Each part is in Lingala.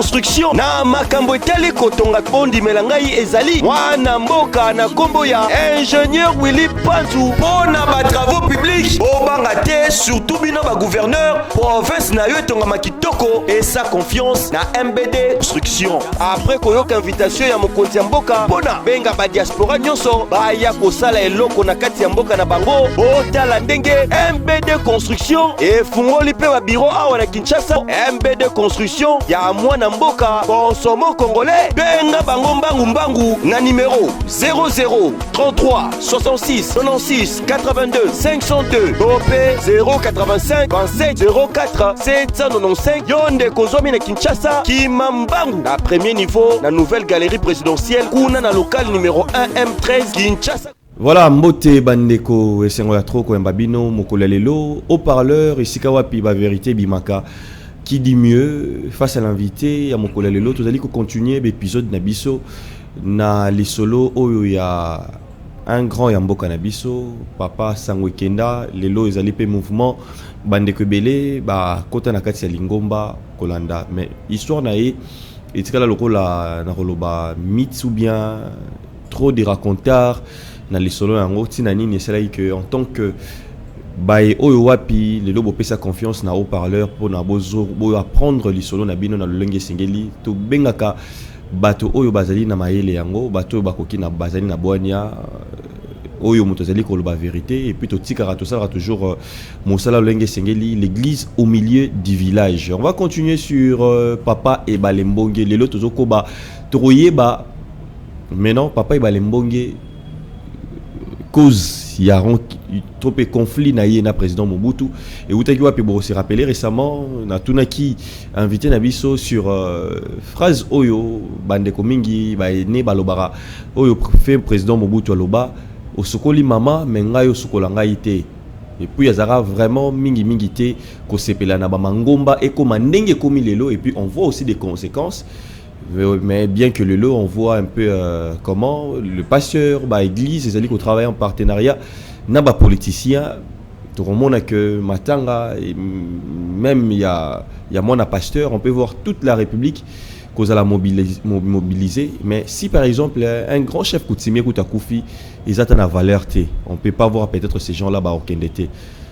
Construction na makambo etali kotonga. Bondimela ngai, ezali mwana mboka na nkombo ya ingénieur Willy Panzu. Mpo na batravaux publics, obanga te, surtout bino bagouverneur, province na yo etongama kitoko. Esa confiance na MBD Construction. Après koyoka invitation ya mokonzi ya mboka mpona benga badiaspora nyonso baya kosala eloko na kati ya mboka na bango, botala ndenge MBD Construction efungoli mpe babiro awa na Kinshasa. MBD Construction ya mwana mboka, consomo congolais. Benga bango mbangu mbangu na numero 00 33 66 96 82 502 to mpe 085 27 04 795. Yo ndeko ozwami na Kinshasa, kima mbangu na premier niveau na nouvelle galerie présidentielle, kuna na local numéro 1 M13 Kinshasa. Voilà, mbote bandeko, esengo ya trop koyamba bino mokolo ya lelo. Haut-parleur, esika wapi ba vérité bimaka. Qui dit mieux face à l'invité ya mokolo ya lelo? Tozali kocontinue baépisode na biso na lisolo oyo ya un grand ya mboka na biso, papa Sango Ekenda. Lelo ezali mpe mouvement, bandeko ebele bakota na kati ya lingomba kolanda, mais histoire na ye etikala lokola na koloba mythe ou bien trop de racontars na lisolo yango. Ntina nini esalaki que en tant que baye oyo wapi lelo bopesa confiance na haut-parleur mpona boapprendre lisolo na bino na lolenge esengeli, tobengaka bato oyo bazali na mayele yango, bato oyo bakoki na bazali na bwania oyo moto azali koloba vérité, et puis totikaka, tosalaka toujours mosala lolenge esengeli, l'église au milieu du village. On va continuer sur papa Ebale Mbonge. Lelo tozokoba, tokoyeba maintenant papa Ebale Mbonge, cause ya to mpe conflit na ye na président Mobutu eutaki wapi. Se rappeler récemment natunaki invité na biso sur phrase oyo bandeko mingi baene balobaka, oyo fait président Mobutu aloba: "Osokoli mama, me ngai osokola ngai te." Et puis azalaka vraiment mingi mingi te kosepela na bamangomba ekóma ndenge ekomi lelo. Et puis on voit aussi des conséquences, mais bien que lelo on voit un peu comment le pasteur, ba église ezali kotravailler en partenariat na bapoliticien. Tokomona que matanga et même il y a mwana pasteur, on peut voir toute la République kozala mobilisé. Mais si par exemple un grand chef coutumier kuta kufi, eza ta na valeur te, on peut pas voir peut-être ces gens là baokende te.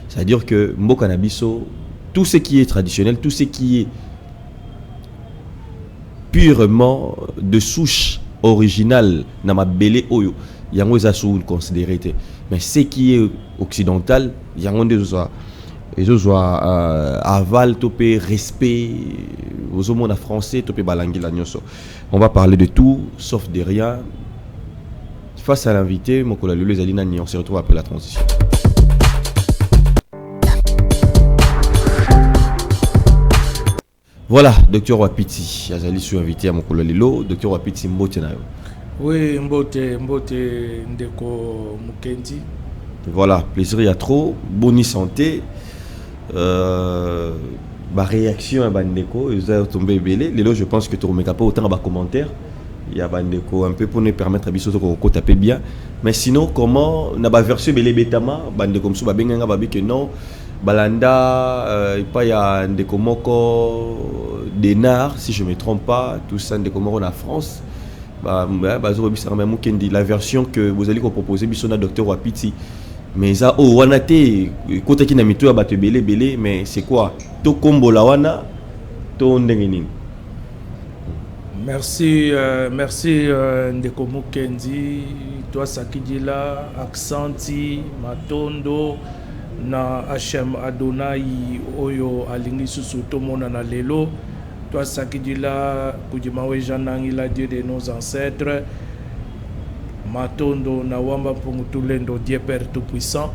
C'est à dire que mboka na biso, tout ce qui est traditionnel, tout ce qui est purement de souche originale na mabele oyo, yango eza sous considéré te, mais ce qui est occidental, yango nde ezozwa aval to mpe respect. Ozomona français to mpe balangela nyonso. On va parler de tout sauf de rien face à l'invité. Mokolo ya lelo ezali nani? On se retrouve après la transition. Voilà, docteur Wapiti azali su invité ya mokolo ya lelo. Docteur Wapiti, mbote na yo. Oui, mbote, mbote ndeko Mukendi. Voilà, plaisir ya trop. Boni santé? Baréaction ya bandeko eza tombe ebele lelo. Je pense que tokomeka mpe otanga bacommentaire ya bandeko un peu mpona permettre biso tokokota mpe bien. Mais sinon, comment na baversion ebele ebetama, bandeko mosusu babenganga babi ke non, balanda epai ya ndeko moko Denar, si je me trompe pas, tout ça, ndeko moko na France bazokobisaka me Mokendi, la version que bozali kopropose biso na docteur Wapiti, mais eza oyo wana te ekotaki na mito ya bato ebele ebele. Mais c'est quoi? Tokombola wana to ndenge nini? Merci, merci ndeko Mukendi. Twasakidila aksanti matondo na Hashem Adonai oyo alingi susu tomonana lelo. Twasakidila kudima Nangila, Dieu de nos ancêtres. Matondo na Wamba Mpungu Tulendo, Dieu Père tout puissant,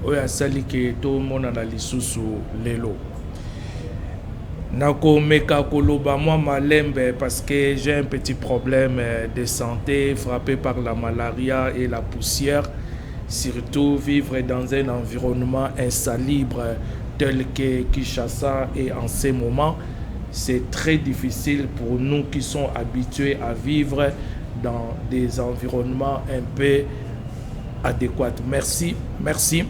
oyo asali ke tomonana lisusu lelo. Nakomeka koloba mwa malembe parce que j'ai un petit problème de santé, frappé par la malaria et la poussière, surtout vivre dans un environnement insalubre tel que Kinshasa. Et en ce moment, c'est très difficile pour nous qui sommes habitués à vivre dans des environnements un peu adéquats. Merci, merci.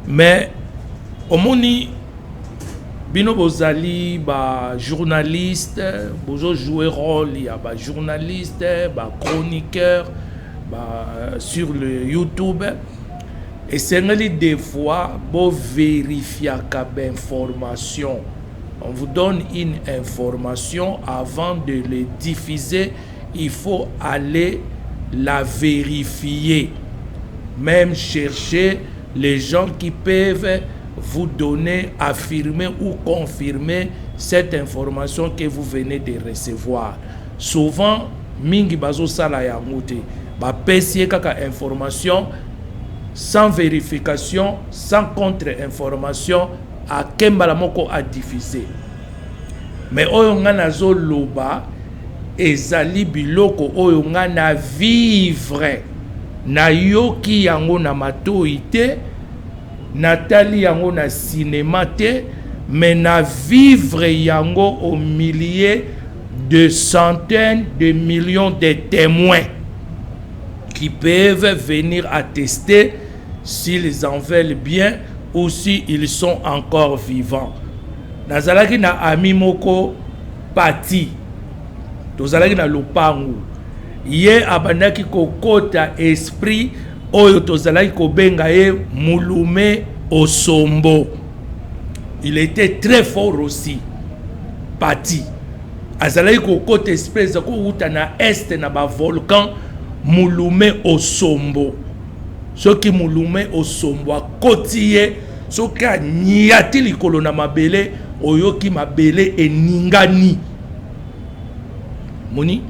Mais omoni, Bino bozali ba journaliste, bozo jouer rôle ya ba journaliste, ba chroniqueur, ba sur le YouTube. Esengeli des fois bo vérifiaka ba information. On vous donne une information, avant de le diffuser, il faut aller la vérifier. Même chercher les gens qui peuvent vous donner, affirmer ou confirmer cette information que vous venez de recevoir. Souvent, mingi bazosala yango te. Bapesi ye kaka information sans vérification, sans contre-information, akembala moko a diffuser. Mais oyo nga nazoloba ezali biloko oyo nga na vivre, nayoki yango na matoi te, natali yango na cinéma te, mais na vivre yango au milieu de centaines de millions de témoins qui peuvent venir attester s'ils en veulent bien ou s'ils sont encore vivants. Nazalaki na ami moko Pati, tozalaki na lopango, ye abandaki kokota esprit oyo tozalaki kobenga ye Mulume Osombo. Il était très fort aussi. Pati azalaki kokota esprit eza kowuta na est na bavolcan. Mulume Osombo, soki Mulume Osombo akoti ye, soki aniati likolo na mabele, oyoki mabele eningani. Moni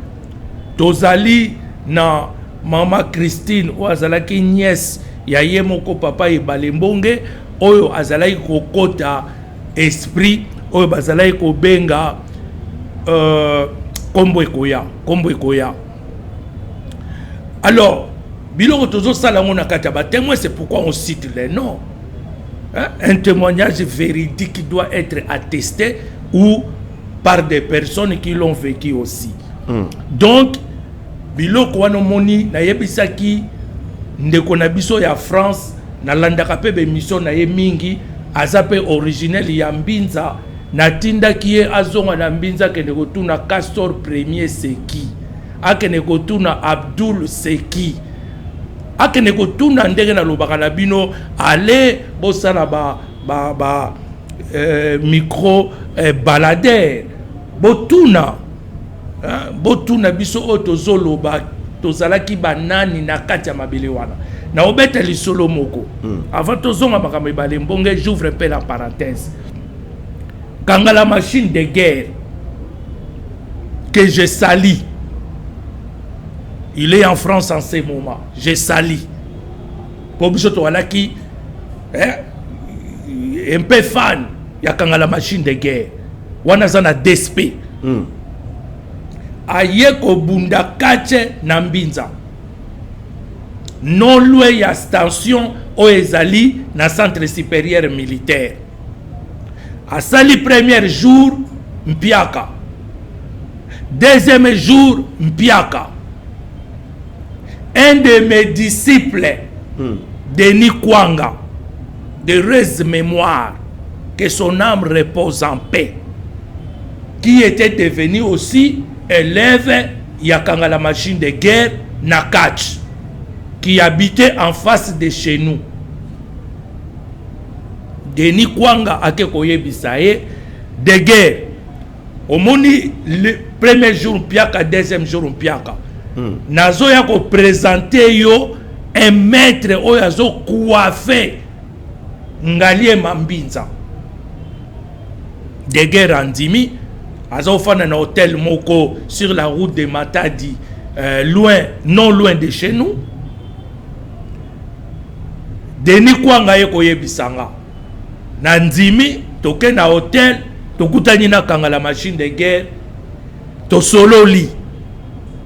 tozali na mama Christine oyo azalaki nièce ya ye moko papa Ebale Mbonge, oyo azalaki kokota esprit oyo bazalaki kobenga kombo ekoya, kombo ekoya. Alors biloko tozosala yango na kati ya batémoin, c'est pourquoi on cite les noms, hein? Un témoignage véridique doit être attesté ou par des personnes qui l'ont vécu aussi. Donc biloko wana omoni, nayebisaki ndeko na biso ya France, nalandaka mpe baémission na ye mingi, aza mpe originel ya Mbinza. Natindaki ye azonga na Mbinza, akende kotuna Castor Premier seki, akende kotuna Abdul Seki, akende kotuna. Ndenge nalobaka na bino, ale bosala ba micro baladeur, botuna, hein, botuna biso oyo tozoloba tozalaki banani na kati ya mabele wana. Naobeta lisolo moko. Avant tozonga makambo Ebale Mbonge, j'ouvre un peu la parenthèse. Kanga la machine de guerre que je salis, il est en France en ce moment, je salis, po biso tozalaki, hein, un peu fan ya Kanga la machine de guerre wana, aza na DSP. Aye kobunda kache na Mbinza, non loin ya station oyo ezali na Centre supérieur militaire. Asali premier jour mpiaka, deuxième jour mpiaka. Un de mes disciples, Denis Kwanga, de heureuse mémoire, que son âme repose en paix, qui était devenu aussi élève ya Kanga la machine de guerre na catch, qui habitait en face de chez nous, Denis Kwanga ake koyebisa ye de guerre: omoni, le premier jour mpiaka, deuxième jour mpiaka. Nazoya koprésenter yo un maître oyo azocoiffer Ngaliema Mbinza. De guerre andimi, azofanda na hôtel moko sur la route de Matadi, loin, non loin de chez nous. Denis Kwanga ye koyebisa nga, na ndimi, toke na hôtel, tokutani na Kanga la machine de guerre, tosololi.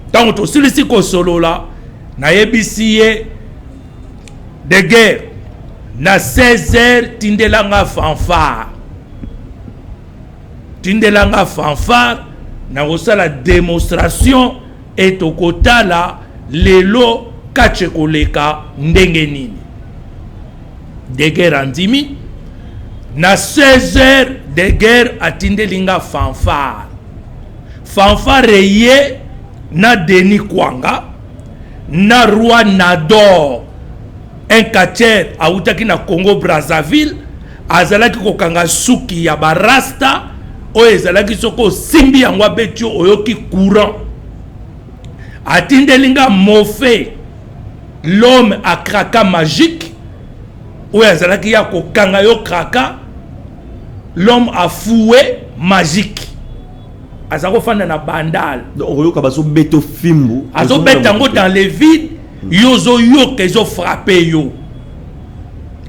Ntango tosilisi kosolola, nayebisi ye: de guerre, na 16 heures tindelanga fanfare, tindelanga fanfare, nakosala démonstration e tokotala lelo catch koleka ndenge nini. De guerre andimi. Na 16 heures De guerre atindeli nga fanfare. Fanfare ye na Denis Kwanga na roi Nador, un catcheur awutaki na Congo Brazzaville, azalaki kokanga suki ya barasta oyo ezalaki soki osimbi yango abeti yo, oyoki courant. Atindeli nga Mofe, l'homme à kraka magique, oyo azalaki ya kokanga yo kraka, l'homme à fouet magique, aza kofanda na Bandal. Donc oyoka bazobeta fimbu. Azobeta yango dans le vide, yo ozoyoka ezofrappe yo.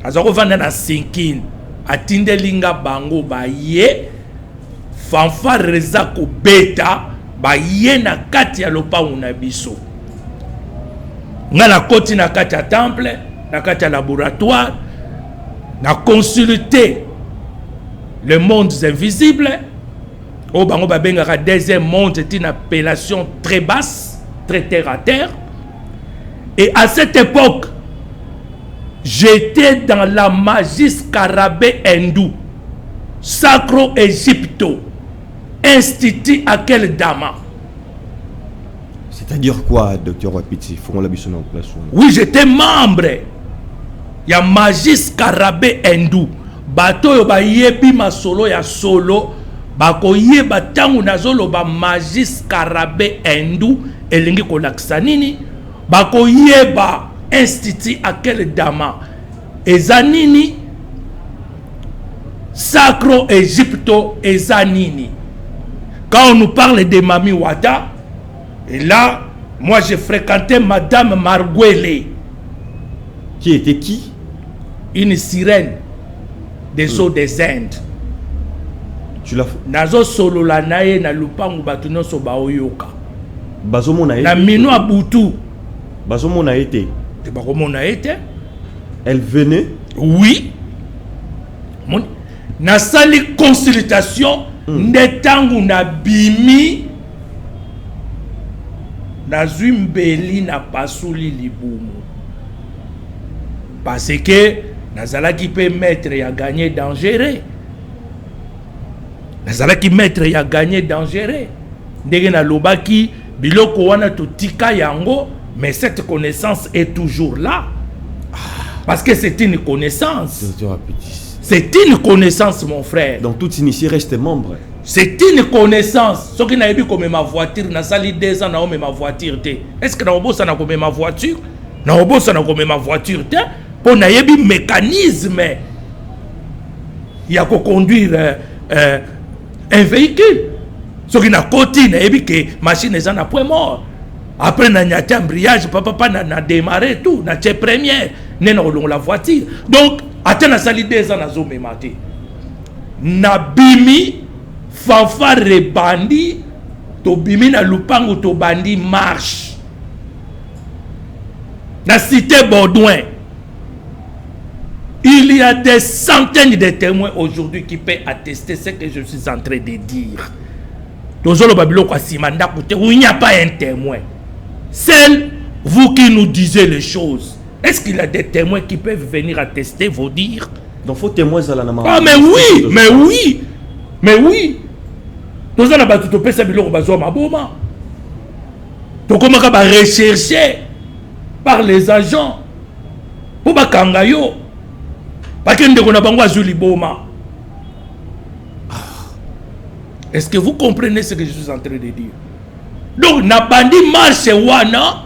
Aza kovanda na Sinkine. Atindeli nga bango, baye, fanfare eza kobeta, baye na kati ya lopango na biso. Nga nakoti na kati ya temple, na kati ya laboratoire, na consulte le monde invisible oyo bango babengaka deuxième monde. C'est une appellation très basse, très terre à terre. Et à cette époque, j'étais dans la magie scarabée hindoue, sacro égypto, institut Akeldama. C'est-à-dire quoi, docteur Wapiti? Fongola biso na place wana. Oui, j'étais membre ya magie scarabée hindou. Bato oyo bayebi masolo ya solo bakoyeba ntango nazoloba magie scarabée hindou elingi kolakisa nini, bakoyeba institut Akeldama eza nini, sacro égypto eza nini. Quand on nous parle de Mami Wata, et là, moi, j'ai fréquenté madame Marguele. Qui était qui? Une sirène des eaux des Indes. Tu l'as Nazosolola na ye na lupangu, bato nyonso baoyoka. Bazomona ye? Na mino ya butu. Bazomona ye te? Te, bakomona ye te. Elle venait? Oui. Nasali consultation. Nde ntango nabimi, nazwi mbeli, napasuli libumu, parce que nazalaki mpe maître ya gagner dangereux. Nazalaki maître ya gagner dangereux. Ndenge nalobaki, biloko wana totika yango, mais cette connaissance est toujours là, parce que c'est une connaissance. Docteur Wapiti. C'est une connaissance, mon frère. Donc tout initié reste membre. C'est une connaissance. Soki nayebi komema voiture, nasali 2 ans naomema voiture te, est ce que naobosana komema voiture? Naobosana komema voiture te, mpo nayebi mécanisme ya koconduire un véhicule. Soki nakoti, nayebi ke machine eza na point mort, après nanyati embrayage, papapa, na démarrer tout, natie première, nde na kolongola voiture. Donc ata nasali 2 ans nazomema te, nabimi, fanfare ebandi, tobimi na lupangu, tobandi marche na cité Baudouin. Il y a des centaines de témoins aujourd'hui qui peuvent attester ce que je suis en train de dire. Tozoloba biloko ya nsima ndako te, où il n'y a pas un témoin. Seul vous qui nous disiez les choses, est-ce qu'il y a des témoins qui peuvent venir attester vos dires? Donc faut témoin ezala na Ah, mais oui, mais oui, mais oui. Toza na bato topesa biloko, bazwa maboma, tokomaka barecherche par les agents mpo bakanga yo, bake ndeko na bango azwi liboma. Est-ce que vous comprenez ce que je suis en train de dire? Donc nabandi marche wana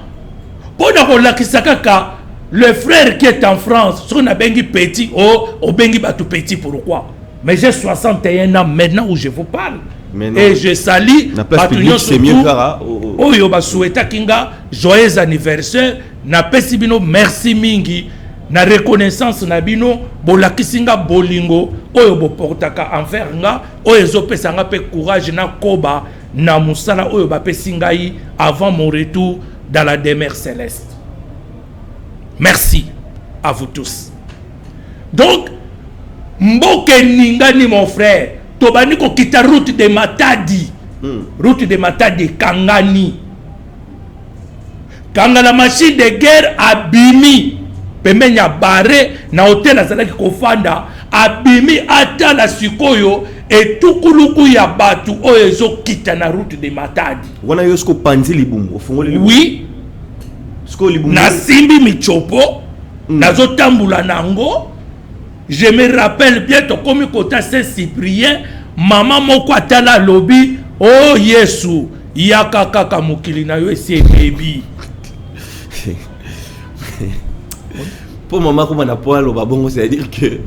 mpo na kolakisa kaka le frère qui est en France. Soki nabengi petit, oh, obengi bato petit, pourquoi? Mais j'ai 61 ans maintenant où je vous parle. Mais non. Et je salue Na place bato publique, nyonso c'est mieux tout kaka, oh, oh. oyo basouhaitaki nga joyeux anniversaire. Napesi bino merci mingi na reconnaissance na bino. Bolakisi nga bolingo oyo boportaka envers nga, oyo ezopesa nga mpe courage nakoba na mosala oyo bapesi ngai avant mon retour dans la demeure céleste. Merci à vous tous. Donc mboka eningani, mon frère. Tobandi kokita route de Matadi. Route de Matadi ekangani. Kanga la machine de guerre abimi pembeni ya bare na hotel azalaki kofanda, abimi atala sikoyo. Etukuluku ya bato oyo ezokita na route de Matadi. Wana yo siko panzi libumu, ofongoli libumu? Oui. Siko libumu. Nasimbi michopo, nazotambola nango. Je me rappelle bien, tokomi kota Saint Cyprien, mama moko atala, alobi: "O oh, Yesu, yaka kaka, mokili na yo esi ebebi." Mpo mama akoma na po aloba bongo, c'est-à-dire que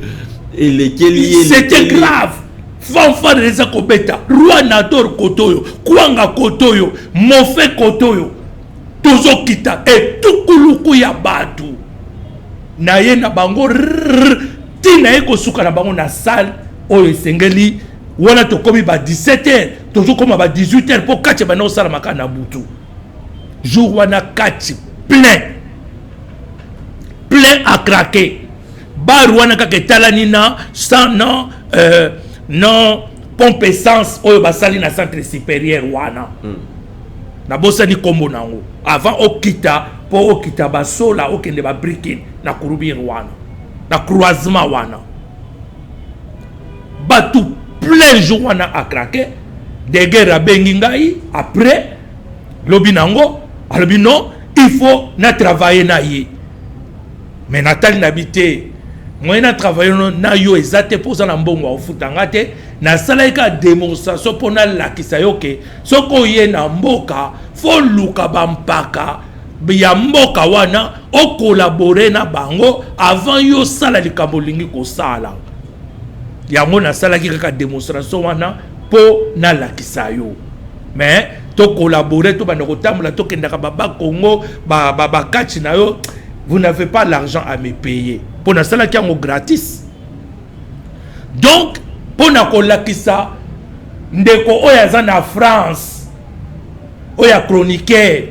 elekeli ye. C'était grave. Fanfare eza kobeta, Roi Nador kote oyo, kwanga kote oyo, mofe kote oyo, tozokita, etukuluku ya bato na ye na bango ntina ye kosuka na bango na salle oyo esengeli wana. Tokomi ba 17 heures, tozokóma ba 18 heures, mpo kati banda kosalama kaka na butu. Jour wana kati plein, plein à craquer. Bar wana kaka etalani na sans non non pompe essence oyo basali na centre supérieur wana. Nabosani nkombo nango. Avant okita, mpo okita basola, okende babrikine na courbure wana, na croisement wana, bato plein jour wana à craquer. Deguerre abengi ngai après lobi nango, alobi: "Non, il faut na travailler na ye." Mais natali na bi te, moyen na travailler na yo eza te, mpo oza na mbongo akofuta nga te. Nasalaki kaka démonstration mpo nalakisa yo ke soki oye na mboka, faut luka bampaka ya mboka wana, ocollaborer na bango avant yo osala likambo olingi kosala yango. Nasalaki kaka démonstration wana mpo nalakisa yo, mais tocollaborer, tobanda kotambola, tokendaka babakongo bakati na yo, vous n'avez pas l'argent à me payer, mpo nasalaki yango gratis. Donc mpo na kolakisa ndeko oyo aza na France, oyo ya chroniqueur,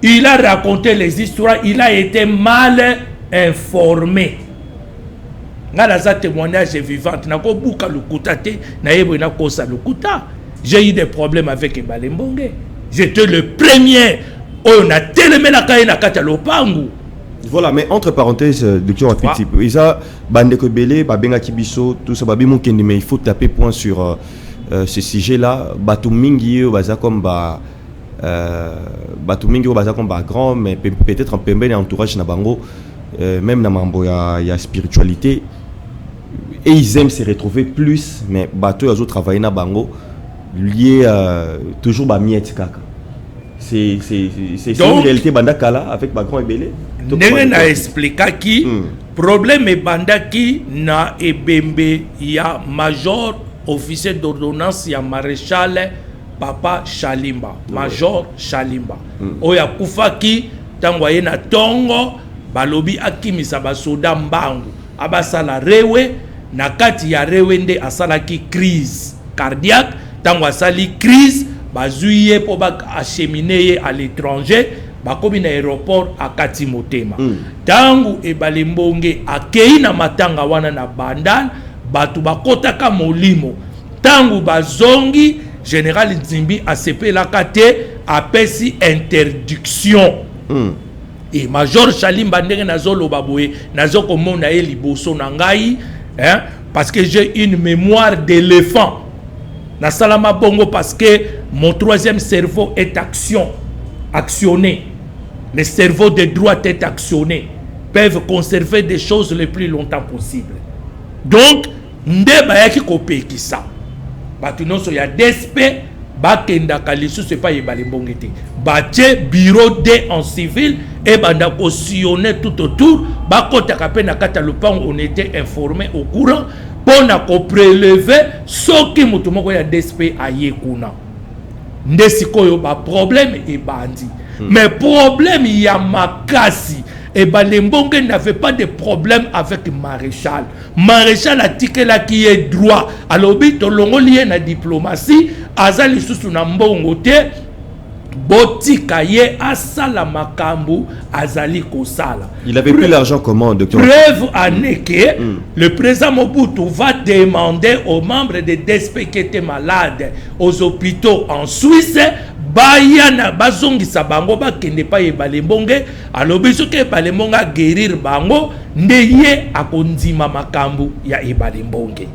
il a raconté les histoires, il a été mal informé. Ngai naza témoignage vivante, nakobuka lokuta te, nayebi nakosa lokuta. J'ai eu des problèmes avec Ebale Mbonge, j'étais le premier oyo natelemelaka ye na kati ya lopangu. Voilà, mais entre parenthèses, docteur Wapiti, eza bandeko ebele babengaki biso, tout ça, babi mokende, mais il faut taper point sur ce sujet là. Bato mingi oyo baza comme ba bato mingi oyo baza comme ba grand, mais peut-être en pembeni entourage na bango, même na mambo ya spiritualité, et ils aiment se retrouver plus, mais bato oyo azotravailler na bango lié toujours bamiette kaka. C'est une réalité banda kala avec ba grand ebele. Ndenge na expliquaki, problème ebandaki na ebembe ya major officier d'ordonnance ya maréchal papa Shalimba, major Shalimba, oyo akufaki ntango aye na ntongo, balobi akimisa basoda mbangu, abasala rewe. Na kati ya rewe nde asalaki crise cardiaque. Ntango asali crise, bazwi ye mpo baacheminer ye à l'étranger. Bakomi na aéroport, akati motema. Ntango Ebale Mbonge akei na matanga wana na Bandal, bato bakotaka molimo. Ntango bazongi, général Nzimbi asepelaka te, apesi interdiction. E major Shalimba, ndenge nazoloba boye, nazokomona ye liboso na ngai, hein, parce que j'ai une mémoire d'éléphant. Nasalama bongo parce que mon troisième cerveau est actionné. Le cerveau de droite est actionné, peuvent conserver des choses le plus longtemps possible. Donc nde bayaki kopekisa bato nyonso ya DSP bakendaka lisusu epai Ebale Mbonge te. Batie bureau d en civil, ebanda kosillonner tout autour, bakɔtaka mpe na kati ya lopango. On était informé, au courant, mpo na koprélever soki moto moko ya DSP aye kuna. Nde sikoyo baproblème ebandi. Mais problème ya makasi, Ebale Mbonge n'avait pas de problème avec maréchal. Maréchal atikelaki ye droit, alobi tolongoli ye na diplomatie, aza lisusu na mbongo te, botika ye asala makambo azali kosala. Il avait plus l'argent comment, docteur? Preuve en est que le président Mobutu va demander aux membres de DSP qui étaient malades aux hôpitaux en Suisse, baya na bazongisa bango, bakende epai Ebale Mbonge. Alobi soki Ebale Mbonge aguérir bango, nde ye akondima makambo ya Ebale Mbonge.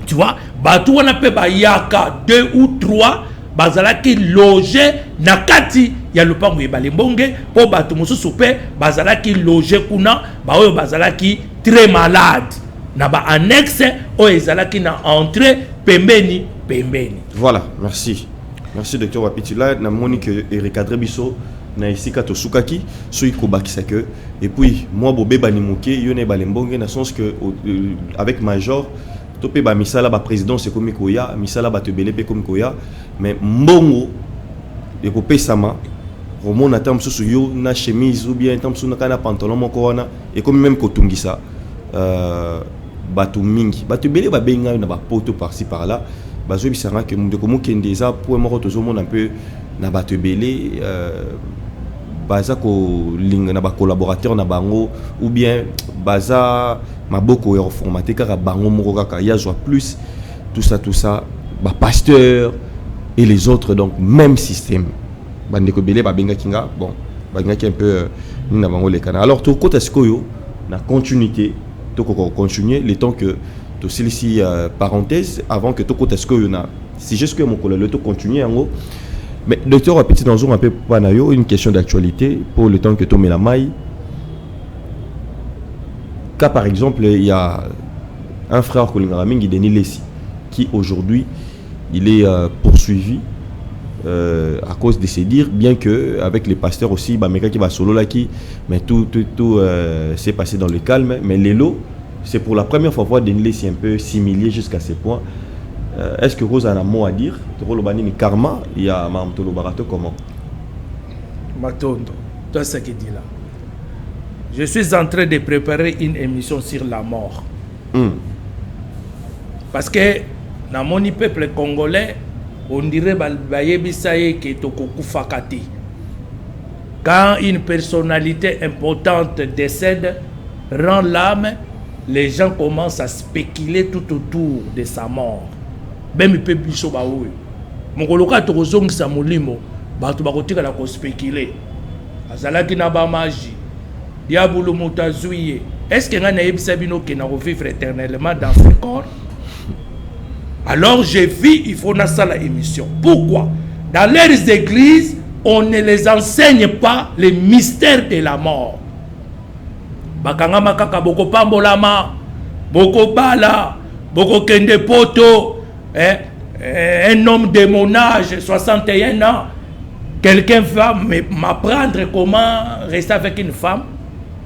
Tu vois, bato wana mpe bayaka deux ou trois, bazalaki loge na kati ya lopango Ebale Mbonge, mpo bato mosusu mpe bazalaki loge kuna, baoyo bazalaki très malade, na baannexe oyo ezalaki na entrée pembeni pembeni. Voilà, merci, merci docteur Wapiti. Là namoni que erecadre biso na esika tosukaki. Soki kobakisa que et puis moi bobebani moke yo na Ebale Mbonge, na sens que avec major to mpe bamisala, baprésidence ekomi koya, misala bato ebele mpe ekomi koya, mais mbongo ekopesama, komona ata mosusu yo na chemise ou bien ata mosusu kaka na pantalon moko wana, ekomi même kotungisa bato mingi. Bato ebele babengi ngai na bapoto par-ci par-là, bazoyebisanga ke ndeko Mokende, eza point moko tozomona mpe na bato ebele baza kolinga na bacollaborateur na bango ou bien baza maboko ya koformate kaka bango moko, kaka ya zwa plus, tout ça, tout ça, bapasteur et les autres, donc même système. Bandeko ebele babengaki nga, bon, balingaki un peu nini na bango lekana. Alors tokota sikoyo na continuité, tokoka continuer le temps que tosilisi parenthèse avant que tokota sikoyo na sujet. Sikoyo mokolo lelo tocontinue yango. Mais docteur Wapiti, nazonga mpe mpa na yo, une question d'actualité pour le temps que tomela mai. Cas par exemple, il y a un frère kolingaka mingi, Denis Lessi, qui aujourd'hui il est poursuivi à cause de ses dires, bien que avec les pasteurs aussi, bamekaki basololaki, mais tout tout, tout s'est passé dans le calme. Mais lelo, c'est pour la première fois voir Denis Lessi un peu s'humilier jusqu'à ce point. Est-ce que Rose a un mot à dire? Tokoloba nini? Karma ya makambo tolobaka to comment? Matondo, toi ce qui dit là. Je suis en train de préparer une émission sur la mort. Parce que namoni peuple congolais, on dirait bayebisa ye ke tokokufaka te. Quand une personnalité importante décède, rend l'âme, les gens commencent à spéculer tout autour de sa mort. Même mpe biso baoyo, mokolo kaka tokozongisa molimo, bato bakotikala kospéculer: azalaki na bamagie, diabolo moto azwi ye. Est ce que ngai nayebisa bino ke na kovivre éternellement dans ce corps? Alors je vis, il faut nasala émission. Pourquoi dans leurs églises on ne les enseigne pas le mystère de la mort? Bakangama kaka bokopambolama, bokobala, bokokende poto. Eh, eh, un homme de mon âge, 61 ans, quelqu'un va m'apprendre comment rester avec une femme,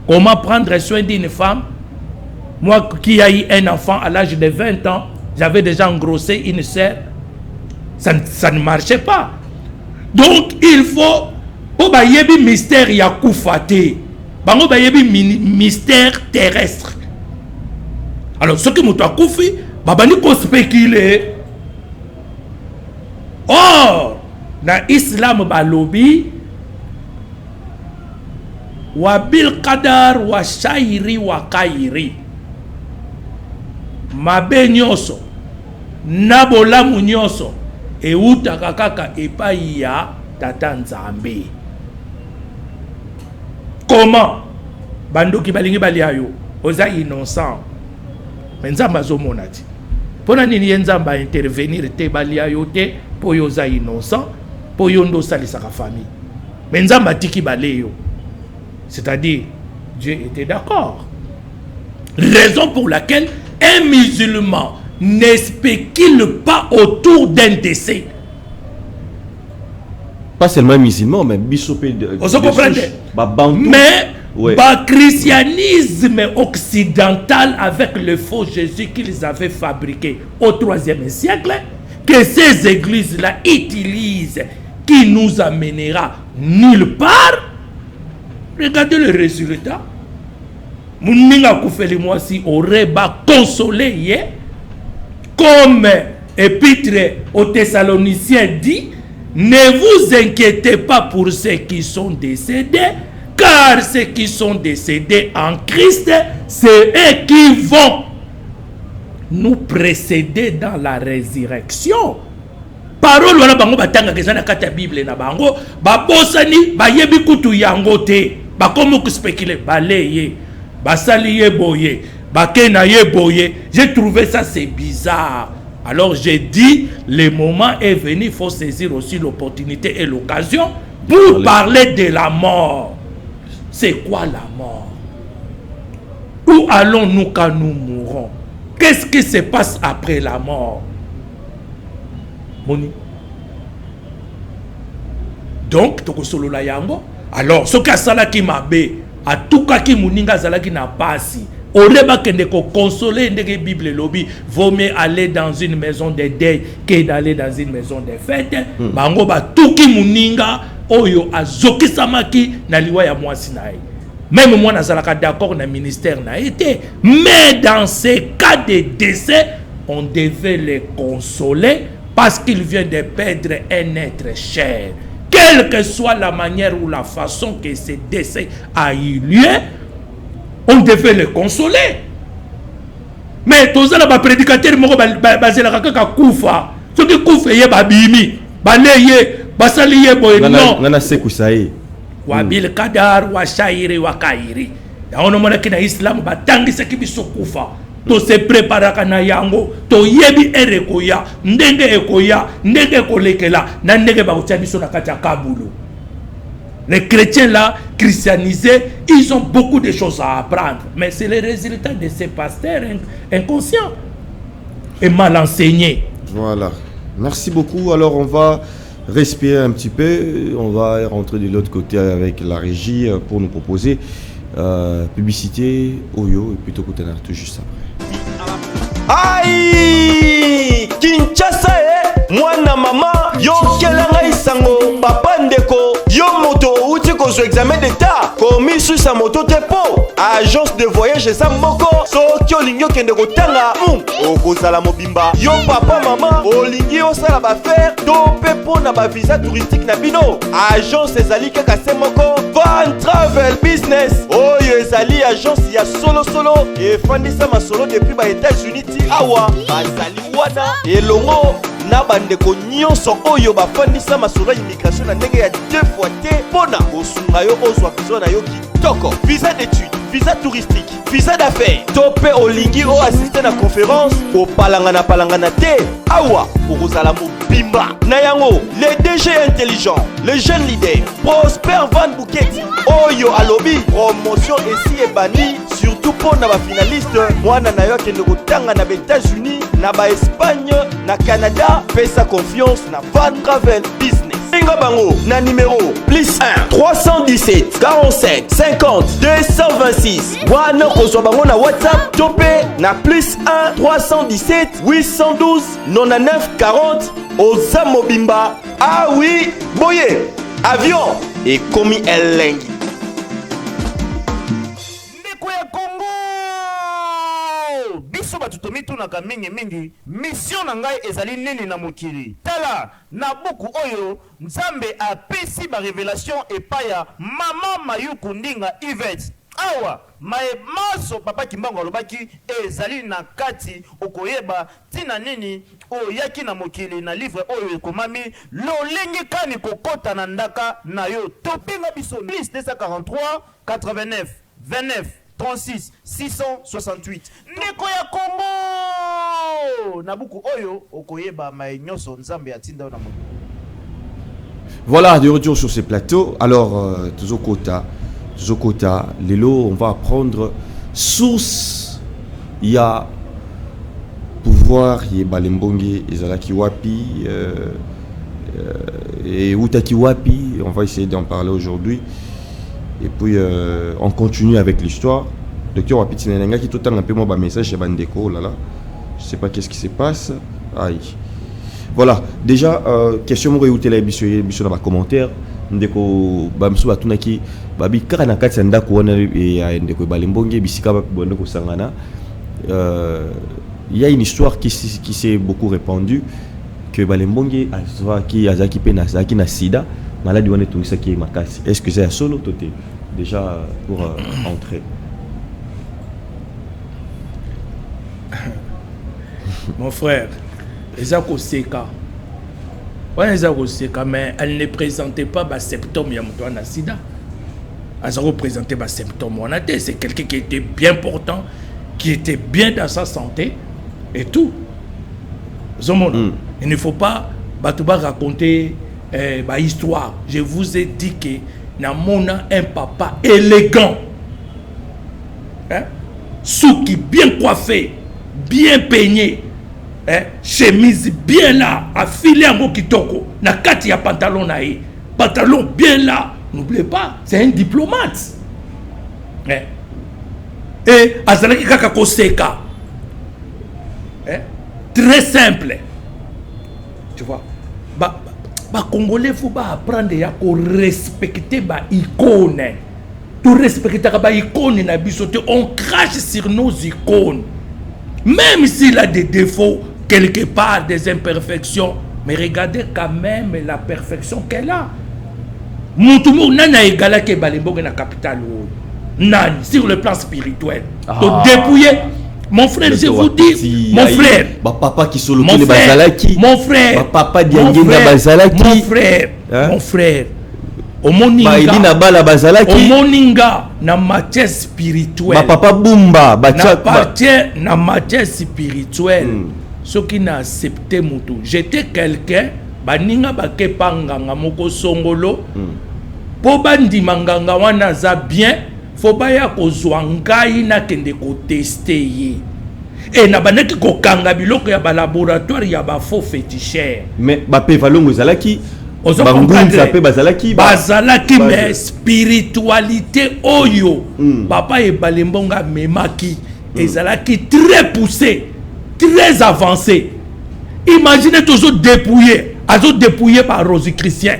comment prendre soin d'une femme? Moi qui a eu un enfant à l'âge de 20 ans, j'avais déjà engrossé une sœur, ça ne marchait pas. Donc il faut po bayebi mystère ya kufa te, bango bayebi mystère terrestre. Alors soki moto akufi, babandi kospéculer. Or na islam balobi wa bil qadar wa shairi wa kairi, mabe nyonso na bolamu nyonso eutaka kaka epai ya tata Nzambe. Comment bandoki balingi balia yo, oza innocent, mais Nzambe azomona ti? Mpo na nini ye Nzambe aintervenir te, balia yo te, mpo yo oza innocent, mpo yo nde osalisaka famille? Mais Nzambe atiki bale yo, c'est-à-dire Dieu était d'accord. Raison pour laquelle un musulman ne spécule pas autour d'un décès. Pas seulement musulman, mais biso mpe. Ozo comprendre? Babantu. Mais Ouais. bah, christianisme occidental avec le faux Jésus qu'ils avaient fabriqué au troisième siècle, que ces églises-là utilisent, qui nous amènera nulle part. Regardez le résultat. Moninga akufeli mwasi aurait baconsoler ye, comme épître aux Thessaloniciens dit: ne vous inquiétez pas pour ceux qui sont décédés, car ceux qui sont décédés en Christ, c'est eux qui vont nous précéder dans la résurrection. Parole wana bango batangaka, eza na kati ya Bible na bango, babosani, bayebi kutu yango te. Bakomi kospéculer: bale ye, basali ye boye. Bake na ye boye. J'ai trouvé ça, c'est bizarre. Alors j'ai dit, le moment est venu, il faut saisir aussi l'opportunité et l'occasion pour parler de la mort. C'est quoi la mort? Où allons-nous quand nous mourrons? Qu'est-ce qui se passe après la mort? Moni. Donc, tokosolola yango. Alors, soki asalaki mabe, atukaki moninga azalaki na pasi, ole bakende koconsoler ndenge Bible elobi, vaut mieux aller dans une maison de deuil que d'aller dans une maison de fête. Bango batuki moninga oyo azokisamaki na liwa ya mwasi na ye. Même moi, nazalaka d'accord na ministère na ye te, mais dans ces cas de décès, on devait les consoler parce qu'il vient de perdre un être cher. Quelle que soit la manière ou la façon que ce décès a eu lieu, on devait le consoler. Mais tozala baprédicateur moko bazelaka kaka kufa, soki kufa eye, babimi bale ye, basali ye boye. Non. Nga nasekusa ye. Wabil kadar wa shairi wa kairi, yango nomonaki na Islam batangisaki biso kufa, tose préparaka na yango, toyebi ere ekoya, ndenge ekoya, ndenge ekolekela, na ndenge bakotia biso na kati ya kabulu. Les chrétiens là, christianisés, ils ont beaucoup de choses à apprendre. Mais c'est le résultat de ces pasteurs inconscients et mal enseignés. Voilà. Merci beaucoup. Alors, on va respirer un petit peu. On va rentrer de l'autre côté avec la régie pour nous proposer publicité, Oyo, et plutôt côté tout juste après. Aïe, Kinshasa, eh? Mwana mama, yokela ngai sango. Papa, ndeko, yo moto outi kozwa examen d'état, komisusa moto te, mpo agence de voyage eza moko. Soki olingi okende kotanga, okozala mobimba. Yo papa, mama, olingi osala baaffaires to mpe mpo na bavisa touristique na bino, agence ezali kaka se moko, Van Travel Business. Oyo ezali agence ya solosolo, efandisa masolo depuis ba États-Unis ti awa. Bazali wana elongo na bandeko nyonso oyo bafandisa masolo ya immigration na ndenge ya deux fois te, mpo na kosunga yo ozwa visa na yo kitoko: visa d'étude, visa touristique, visa d'affaires, to mpe olingi oassiste na conférence. Kopalangana-palangana te, awa okozala mobimba na yango. Le DG intelligent, le jeune leader Prosper Van Bouket, oyo alobi promotion esi ebandi, surtout mpo na bafinaliste. Mwana na yo akende kotanga na baÉtats-Unis, na baEspagne, na Canada, pesa confiance na Van Travel Business. Benga bango na numéro plus 1 317 47 50 226. Wana kozwa bango na WhatsApp to mpe na plus 1 317 812 99 40. Oza mobimba. Ah oui, boye avion ekomi elengi. Ndeko ya Kongo, biso bato tomitunaka mingimingi: mission na ngai ezali nini na mokili? Tala na buku oyo Nzambe apesi barévélation epai ya mama Mayuku Ndinga Ivet. Awa maye maso papa Kimbangu alobaki ezali na kati. Okoyeba ntina nini oyaki na mokili. Na livre oyo ekomami lolenge kani kokɔta na ndaka na yo. Tobenga biso plus 243 89 29 36 668. Ndeko ya Kongo, na buku oyo okoyeba maye nyonso Nzambe atinda yo na mokili. Voilà, de retour sur ce plateau. Alors, Tozokota, Tozokota, lelo, on va apprendre source. Il y a pouvoir, il y a Balembonge, ezalaki wapi, et eutaki wapi. On va essayer d'en parler aujourd'hui. Et puis, on continue avec l'histoire. Docteur Wapiti Nenga qui tout un peu moi message chez bandeko, oh là là. Je sais pas qu'est-ce qui se passe. Aïe. Voilà, déjà, question moko eutela biso biso na ba commentaire. Ndeko bamisusu batunaki, babi kaka na kati ya ndako wana ya ndeko Balembonge, bisika bonde kosangana. Il y a une histoire qui s'est beaucoup répandue que Balembonge azwaki, azalaki mpe na, azalaki na sida, maladie wana etungisaki ye makasi. Est ce que c'est ya solo to te? Déjà pour entrer. Mon frère, eza koseka wana, eza koseka, mais elle ne présentait pas basymptôme ya moto wana sida. Aza koprésente basymptôme wana te. C'est quelqu'un qui était bien portant, qui Qui était bien dans sa santé et tout. Ozomona, il ne faut pas bato ba raconter ba histoire. Je vous ai dit que namona un papa élégant, hein? Suki bien coiffé, bien peigné, hein? Chemise bien là, afilé yango kitoko na kati ya pantalon na ye, pantalon bien là. N'oubliez pas, c'est un diplomate, hein? Et azalaki kaka koseka, hein? Très simple, tu vois. Bacongolais, faut baapprendre ya korespecter baicône. Torespectaka baicône na biso te. On crache sur nos icônes, même s'il a des défauts quelque part, des imperfections, mais regardez quand même la perfection qu'elle a. Mutu moko nani aegalaki Ebale Mbonge na capitale oyo? Nani, sur le plan spirituel? Ah. Todépouiller, mon frère, je vous dis, mon frère. Bapapa Mon Kisolokele frère, bazalaki. mon frère, Bapapa mon Diangenda frère, bazalaki. mon frère. Hein? Mon frère, omoni Baeli na nga, bala bazalaki. Omoni nga na matière spirituelle, Bapapa Bumba na batia matière, na matière spirituelle, soki na accepte motu, j'étais quelqu'un, baninga bakepa nganga moko songolo mpo bandima nganga wana aza bien, faut baya kozwa ngai, nakende kotester ye. E nabandaki kokanga biloko ya balaboratoire ya bafaux féticheur. Mais bape Valongo ezalaki. Ozo Bangunza comprendre? mpe bazalaki. Bazalaki, mais spiritualité oyo papa Ebale Mbongo amemaki ezalaki très poussé, très avancé. Imagine, tozodépouiller, azodépouiller barosicrucien,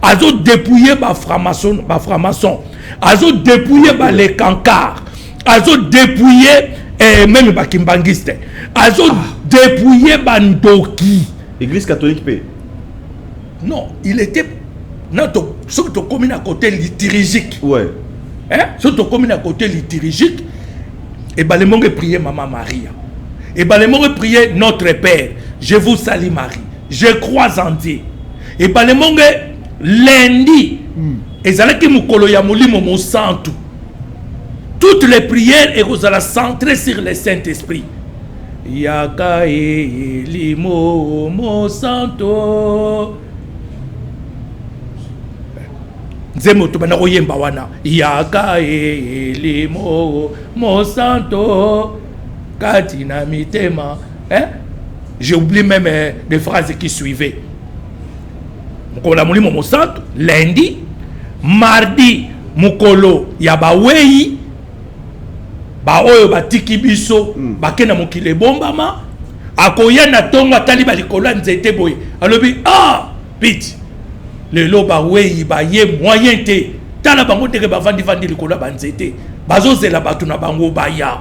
azodépouiller bafranc-maçon, bafranc-maçon, azodépouiller balecancar, azodépouiller même bakimbangiste, azodépouiller bandoki. Église catholique mpe? Non, il était non to, soki tokomi na côté liturgique, hein? Soki tokomi na côté liturgique, Ebale Mongo prier Mama Maria, Ebale Mongo prier Notre Père, Je vous salue Marie, je crois en Dieu. Ebale Mongo, lundi ezalaki mokolo ya Molimo Mosantu. Toutes les prières ekozala centrées sur le Saint-Esprit. Yaka elimo mosanto, nzembo tobanda koyemba wana, yaka elimo mosanto kati na mitema, hein? J'ai oublié même des phrases qui suivaient. Mokolo ya Molimo Mosanto lundi. Mardi, mokolo ya bawei, baoyo batiki biso, bake na mokili ebombama. Akoya na ntongo, atali balikolo ya nzete boye, alobi: "Ah, piti lelo bawei baye moyen te. Tala bango ndenge bavandivandi likolo ya banzete, bazozela bato na bango baya."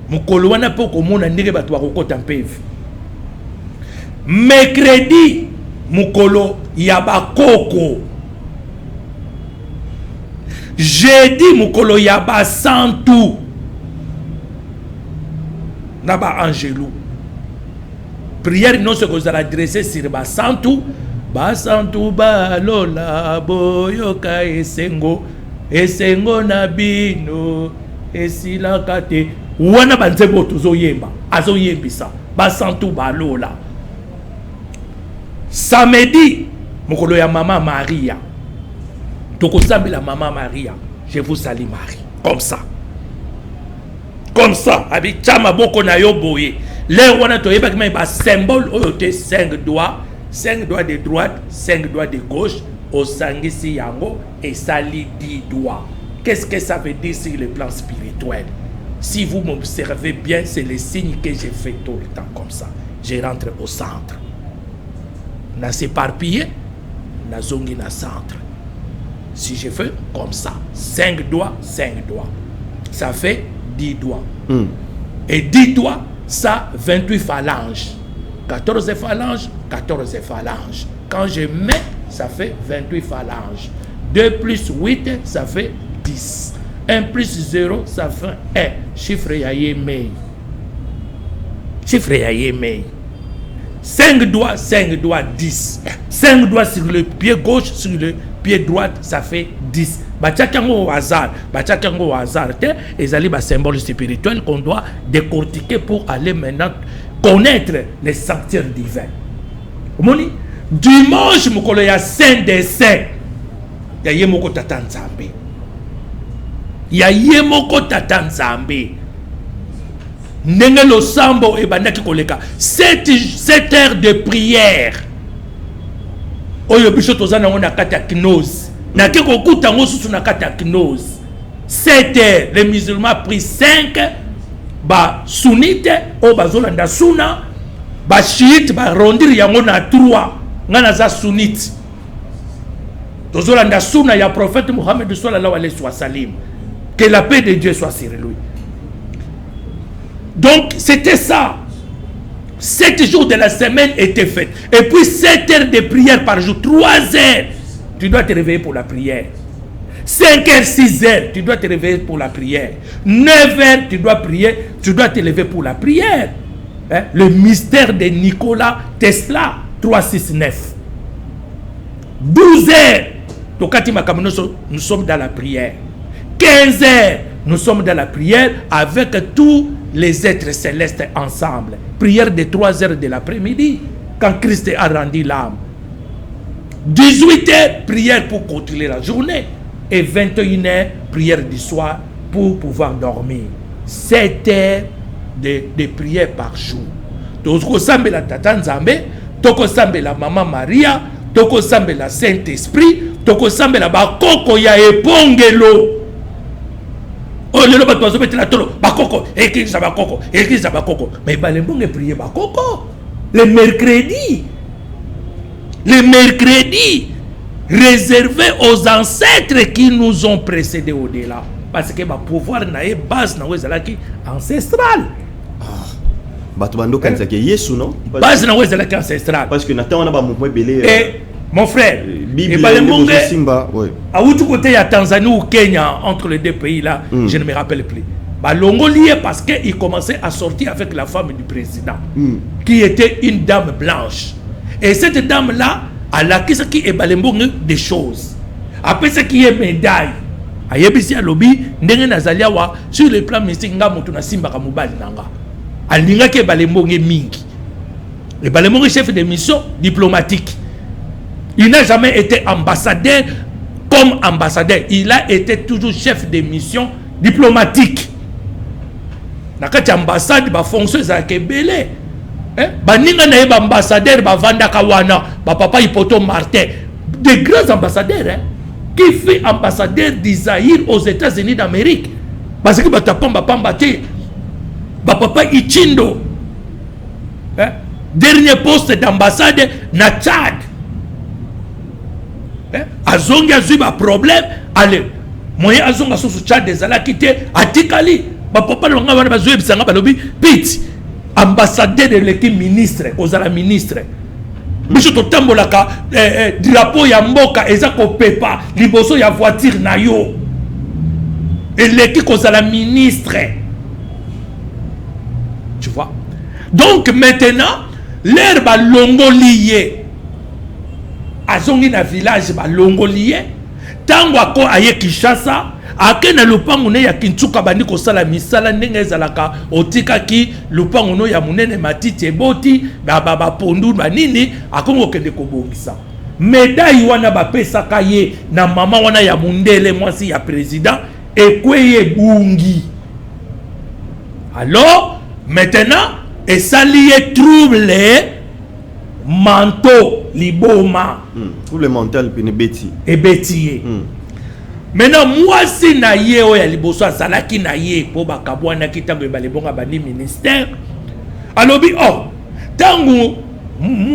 Mokolo wana mpe okomona ndenge bato bakokɔta mpevi. Mercredi, mokolo ya bakoko. Jeudi, mokolo ya basantu na baangelu. Prière nyonso ekozala adressé sur basantu. Basantu balola, boyoka esengo, esengo na bino esilaka te. Wana banzembo oyo tozoyemba, azoyembisa basantu balola. Samedi, mokolo ya Mama Maria, tokosambela Mama Maria, Je vous salue Marie, comme ça, comme ça. Abi tia maboko na yo boye. L'heure wana toyebaki même basymbole oyo te. 5 doigts, 5 doigts de droite, 5 doigts de gauche, osangisi yango, esali 10 doigts. Qu'est-ce que ça veut dire sur le plan spirituel? Si vous m'observez bien, c'est le signe que je fais tout le temps comme ça. Je rentre au centre, na s'éparpiller, nazongi na centre. Si je fais comme ça, 5 doigts, 5 doigts, ça fait 10 doigts. Et 10 doigts, ça, 28 phalanges. 14 phalanges, 14 phalanges. Quand je mets, ça fait 28 phalanges. 2 plus 8, ça fait 10. 1 plus 0, ça fait 1. Chiffre ya ye mei. Chiffre ya ye mei. 5 doigts, 5 doigts, 10. 5 doigts sur le pied gauche, sur le pied droite, ça fait 10. Batiaki yango au hasard, batiaki yango au hasard te. Ezali basymbole spirituel qu'on doit décortiquer pour aller maintenant connaître les sanctuaires divins. Omoni, dimanche, mokolo ya saint des saints, ya ye moko Tata Nzambe, ya ye moko Tata Nzambe. Ndenge losambo ebandaki koleka, 7 heures de prière oyo biso toza nango na kati ya gnose, nake kokuta yango susu na kati ya gnose. 7 heures, les musulmans prient 5, basunnite oyo bazolanda suna, bachiite baarrondir yango na 3. Ngai naza sunnite, tozolanda suna ya prophète Mohammed sallallahu alayhi wa sallim, que la paix de Dieu soit sur lui. Donc c'était ça. 7 jours de la semaine étaient faits et puis 7 heures de prière par jour. 3 heures, tu dois te réveiller pour la prière. 5 heures, 6 heures, tu dois te réveiller pour la prière. 9 heures, tu dois prier, tu dois te lever pour la prière. Hein? Le mystère de Nicolas Tesla, 3, 6, 9. 12 heures, tokati makambo nyonso, nous sommes dans la prière. 15 heures, nous sommes dans la prière avec tous les êtres célestes ensemble. Prière de 3 heures de l'après-midi, quand Christ a rendu l'âme. 18 heures, prière pour continuer la journée. Et 21 heures, prière du soir pour pouvoir dormir. 7 heures de prière par jour. Tokosambela Tata Nzambe, tokosambela Mama Maria, tokosambela Saint-Esprit, tokosambela bakoko ya epongelo oyo lelo bato bazobetela tolo, bakoko, église ya bakoko, église ya bakoko. Mais Balembongo eprier bakoko le mercredi, le mercredi réservé aux ancêtres qui nous ont précédés au-delà, parce que bapouvoir na ye, base nango ezalaki ancestral. Bato bandokanisaki Yesu, non? Base nango ezalaki ancestral. Parce que na ntango wana bamouvement ebele. Et mon frère, Bible Ebale Mbonge simba, ouais. awuti côté ya Tanzanie ou Kenya, entre les deux pays là, je ne me rappelle plus. Balongoli ye parce que il commençait à sortir avec la femme du président, qui était une dame blanche. Et cette dame là alakisaki Ebale Mbonge des choses, apesaki ye médaille, ayebisi, alobi: ndenge nazali awa, sur le plan mystique, nga moto nasimbaka mobali na nga. Alingaki Ebale Mbonge mingi. Ebale Mbonge, chef de mission diplomatique, il n'a jamais été ambassadeur comme ambassadeur, il a été toujours chef de mission diplomatique. Na kati ya ambassade, bafonction ezalaka ebele. Eh? Baninga na ye baambassadeur bavandaka wana, bapapa Ipoto Martin, des grands ambassadeurs, hein? Qui fait ambassadeur du Zaïre aux États-Unis d'Amérique, parce que bato ya pamba pamba te. Bapapa Ichindo, hein? Dernier poste d'ambassade na Tchad, hein? Azongi, azwi baproblème, ale moyen azonga susu Tchad ezalaki te, atikali. Bapapa na bango wana bazoyebisanga, balobi: piti ambassadeur eleki ministre, kozala ministre. Biso totambolaka, drapeau ya mboka eza kopepa liboso ya voiture na yo, eleki kozala ministre, tu vois. Donc maintenant, l'heure balongoli ye, azongi na village, balongoli ye. Ntango ako aye Kinshasa, ake na lopango ne ya Kintsuka, bandi kosala misala ndenge ezalaka. Otikaki lopango no ya monene, matiti eboti, bapondu, banini, akongi kokende kobongisa. Médaille wana bapesaka ye na mama wana ya mondele, mwasi ya président, ekwei, ebungi. Alors maintenant esali ye trouble mentaux, liboma. Trouble mental pene ebeti. Ebeti ye. Maintenant, mwasi na ye oyo ya liboso azalaki na ye, mpo bakabwanaki ntango Ebale Bongo abandi ministère, alobi: oh, ntango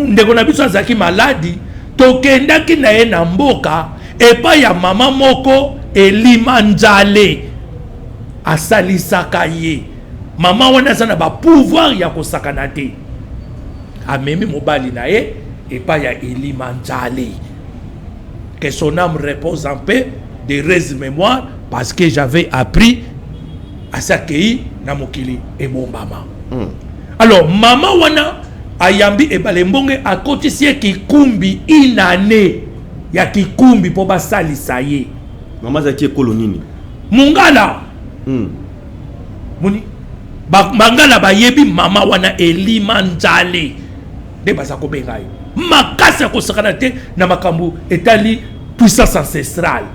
ndeko na biso azalaki maladi, tokendaki na ye na mboka epai ya mama moko elima nzale, asalisaka ye. Mama wana aza na bapouvoir ya kosakana te. Amemi mobali na ye epai ya elima nzale, que son âme repose en paix, d'heureuse mémoire, parce que j'avais appris asi akei na mokili ebombama. Alors mama wana Ayambi Ebale Mbonge, akotisi ye kikumbi, inane ya kikumbi mpo basalisa ye. Mama azalaki ekolo nini? Mongala. Moni bangala bayebi mama wana Elima Nzale nde baza kobenga ye makasi ya kosakana te na makambo etali puissance ancestrale.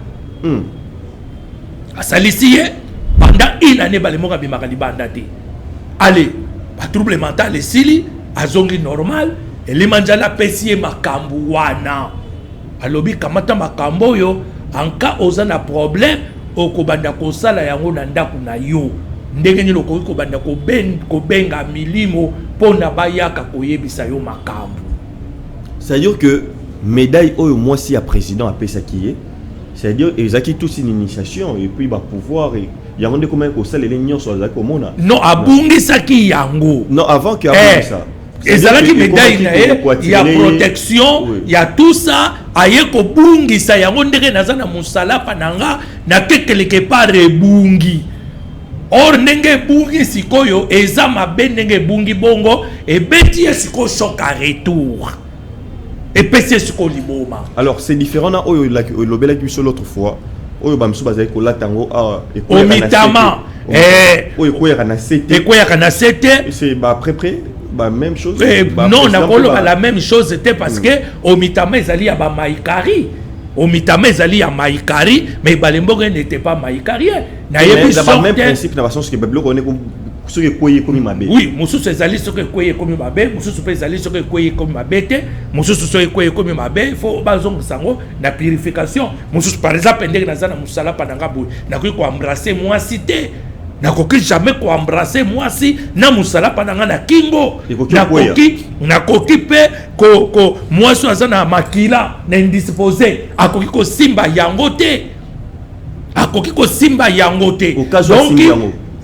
Asalisi ye pendant une année. Bale moko abimaka libanda te. Ale batrouble mental esili, azongi normal. Elima Nzale apesi ye makambo wana, alobi: "Kamata makambo oyo, anka oza na problème, okobanda kosala yango na ndako na yo. Ndenge nini okoki kobanda kobenga milimo mpona bayaka koyebisa yo makambo?" C'est-à-dire que médaille oyo mwasi ya président apesaki ye, c'est-à-dire ezalaki tous une initiation et puis bapouvoir yango nde komaki kosalela nyonso azalaki komona. Non, abungisaki yango. Non, avant que abungisa. Ezalaki médaille na ye ya protection. Ya tout ça, aye kobungisa yango. Ndenge naza na mosalapa na nga, nakekeleke par ebungi. Or ndenge ebungi sikoyo eza mabe. Ndenge ebungi bongo, ebeti ye sikoyo choc à retour, epesi ye sikoyo liboma. Alors c'est différent na oyo olobelaki biso l'autre fois, oyo bamisusu bazali kolata yango awa. Omitama. Oyo ekweyaka na se te. Ekweyaka na se te. C'est ba près près ba même chose. Non, nakoloba la même chose te, parce que omitama ezali ya bamaikari. Omitama ezali ya maikari, mais Ebale Mbongo n'était pas maïkarien. Nayebi même principe na basens que babiloko wana soki ekweyi ekomi mabe. Oui, mosusu ezali soki ekweyi ekomi mabe, mosusu mpe ezali soki ekweyi ekomi mabe te. Mosusu soki ekweyi ekomi mabe, faut bazongisa yango na purification. Mosusu, par exemple, ndenge naza na mosala pa na nga boye, nakoki koembrasser mwasi te. Nakoki jamais koembrasser mwasi na mosala mpa na nga na kingo. Nakoki mpe mwasi oyo aza na makila na indisposé akoki kosimba yango te, akoki kosimba yango te. Donc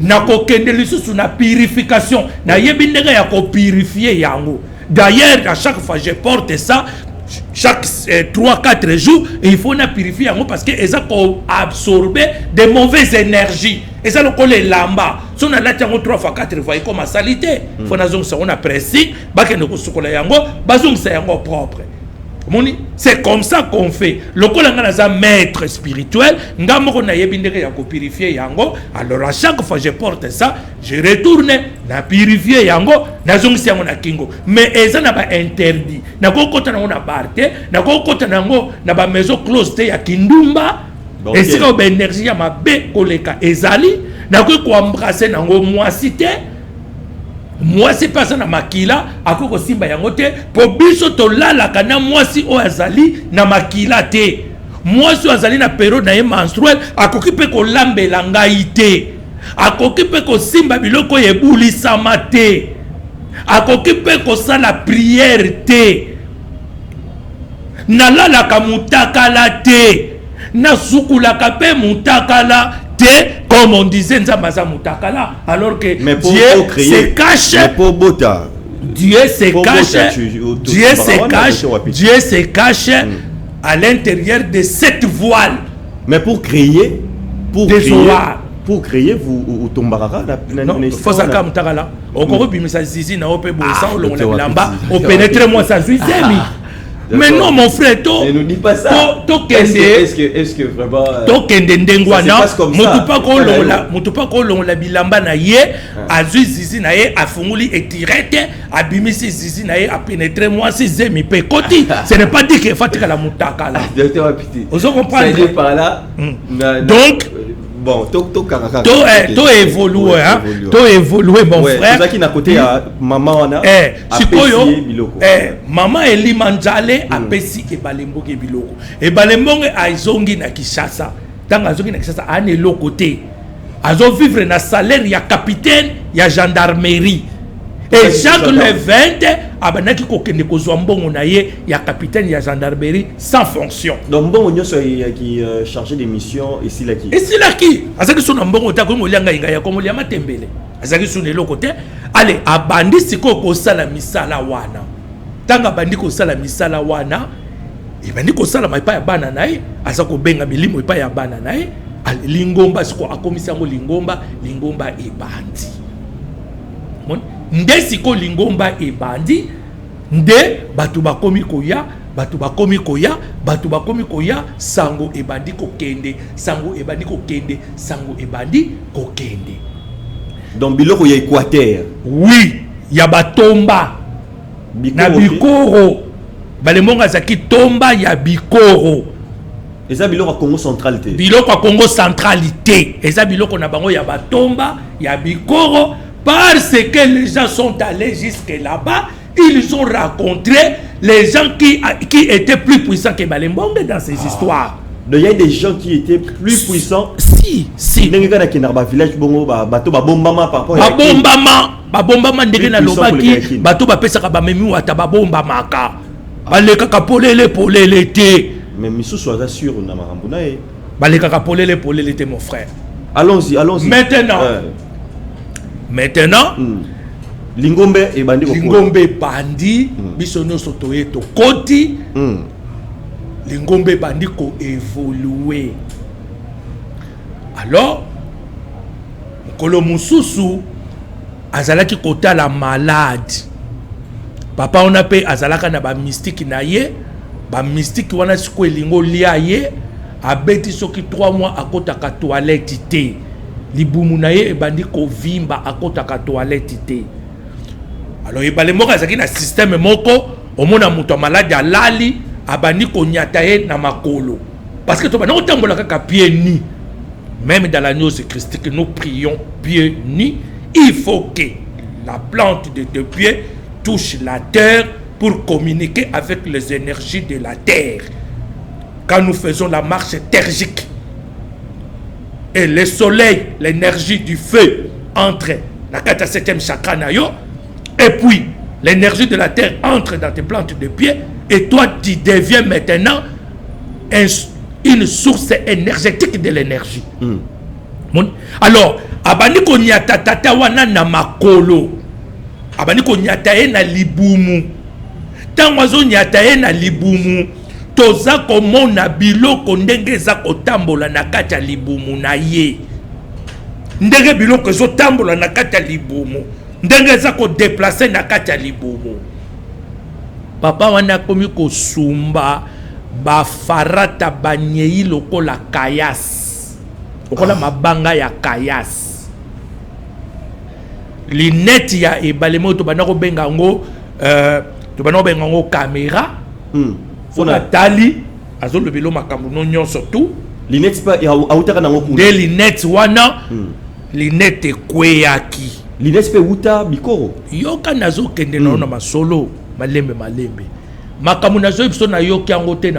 nakokende lisusu na purification, nayebi ndenge ya kopurifier yango. D'ailleurs, à chaque fois je porte ça, chaque 3 4 jours il faut na purifier yango, parce que eza koabsorber de mauvaises énergies. Eza lokola elamba, so nalati yango 3 fois, 4 fois, ekoma sali te. Faut nazongisa yango na pressing, bakende kosukola yango, bazongisa yango propre. Omoni, c'est comme ça qu'on fait. Lokola nga naza maître spirituel, nga moko nayebi ndenge ya kopurifier yango. Alors à chaque fois je porte ça, je retourne na purifier yango, nazongisi yango na kingo. Mais eza na bainterdit: nakokota nango na bar te, nakokota nango na bamaison close te ya kindumba, esika oyo baénergie ya mabe koleka ezali. Nakoki koembrasser nango mwasi te. Mwasi mpe aza na makila akoki kosimba yango te, mpo biso tolalaka na mwasi oyo azali na makila te. Mwasi oyo azali na periode na ye menstruel akoki mpe kolambela ngai te, akoki mpe kosimba biloko oyo ebulisama te, akoki mpe kosala prière te. Nalalaka mutakala te, nasukulaka mpe mutakala te. Comme on disait, Nzambe aza mutakala, alors que Mais pour, Dieu pour créer, se cache. Mais pour bota. Dieu se Pour cache. Bota, Dieu se cache. Tu Dieu se cache à l'intérieur de cette voile. Mais pour créer, pour Des créer, horaires. pour créer, vous tombaraka na Non, fosaka mutakala, okoki obimisa zizi na yo mpe boye sa olongola Docteur bilamba, Wapiti. opénétrer mwasi, azwi zemi. Mais non, mon frère, to Ne nous dis pas ça. Tokende. Est-ce que vraiment Tokende ndenge ça se wana. passe comme ça? Motu mpa kolongola bilamba na ye, azwi zizi na ye, afunguli etirete, abimisi zizi na ye, apénétrer mwasi, zemi mpe ekoti. Ce n'est pas dit que efatikala mutakala. Docteur Wapiti. Ozo comprendre? C'est-à-dire par là. Donc, Bon, to kaka. To to évoluer, hein, to évoluer, mon frère. Tozaki na côté ya mama wana. Sikoyo apesi ye biloko. Mama Elima Nzale apesi Ebale Mbonge biloko. Ebale Mbonge azongi na Kinshasa. Ntango azongi na Kinshasa, ana eloko te, azovivre na salaire ya capitaine ya gendarmerie. Et chaque le 20 abandaki kokende kozwa mbongo na ye ya capitaine ya gendarmerie sans fonction. Donc mbongo nyonso yaki chargé de mission esilaki. Esilaki. Azalaki so na mbongo te, akoki kolia ngai ngai, akomolia matembele, azalaki so na eloko te. Ale abandi sikoyo kosala misala wana. Ntango abandi kosala misala wana, ebandi kosalama epai ya bana na ye, aza kobenga milimo epai ya bana na ye. Ale, lingomba sikoyo akomisi yango lingomba. Lingomba ebandi. Moni? Nde sikoyo lingomba ebandi. Nde bato bakomi koya, bato bakomi koya, bato bakomi koya, sango ebandi kokende, sango ebandi kokende, sango ebandi kokende. Donc biloko ya Équateur? Oui, ya batomba na bikoro. Balemongo azalaki tomba ya bikoro. Eza biloko ya Congo Central te? Biloko ya Congo Central te, eza biloko na bango ya batomba ya bikoro, parce que les gens sont allés jusque là-bas, ils ont rencontré les gens qui étaient plus puissants que Balembonge dans ces histoires. Donc il y a des gens qui étaient plus puissants? Si, si. Ndenge kaka nakendaka bavillage bongo, bato babombama par rapport ya Babombama, babombama ndenge Plus puissant koleka nalobaki. Kini. Bato bapesaka bamemi wata, babombamaka, balekaka polele polele te. Mais misusu aza sûr na makambo na ye. Balekaka polele polele te, mon frère. Allons-y, allons-y. Maintenant. Maintenant, Lingombe ebandi kokola. Lingombe ebandi, biso nyonso toye, tokoti. Lingombe ebandi koévoluer. Alors mokolo mosusu azalaki kotala malade, papa wana mpe azalaka na bamystike na ye. Bamystike wana sikoyo elingi olia ye. Abeti soki 3 mois, akɔtaka toilette te, libumu na ye ebandi kovimba, akɔtaka toilette te. Alors ebale moko azalaki na système moko, omona moto ya maladi alali, abandi konyata ye na makolo, parce que tobanda kotambola kaka pieds nus. Même dans la gnose christique, nous prions pieds nus. Il faut que la plante de tes pieds touche la terre pour communiquer avec les énergies de la terre. Quand nous faisons la marche tergique et le soleil, l'énergie du feu entre la 4 7e chakra na yo, et puis l'énergie de la terre entre dans tes plantes de pieds, et toi tu deviens maintenant une source énergétique de l'énergie. Alors abandi konyata tata wana na makolo, abandi konyata ye na libumu. Ntango azonyata ye na libumu, toza komona biloko ndenge eza kotambola na kati ya libumu na ye, ndenge biloko ezotambola na kati ya libumu, ndenge eza kodéplacer na kati ya libumu. Papa wana akomi kosumba bafarata, banyei lokola kayas, lokola mabanga ya kayas. Lunette ya ebale moko tobanda kobenga yango, tobanda kobenga yango caméra. Soki atali, azolobela makambo no nyonso tu. Lunette mpe autaka nango kuna? Nde lunette wana, lunette ekweyaki. Lunette mpe euta bikoro? Yoka, nazokende nao na masolo malembe malembe. Makambo nazoyebi biso, nayoki yango te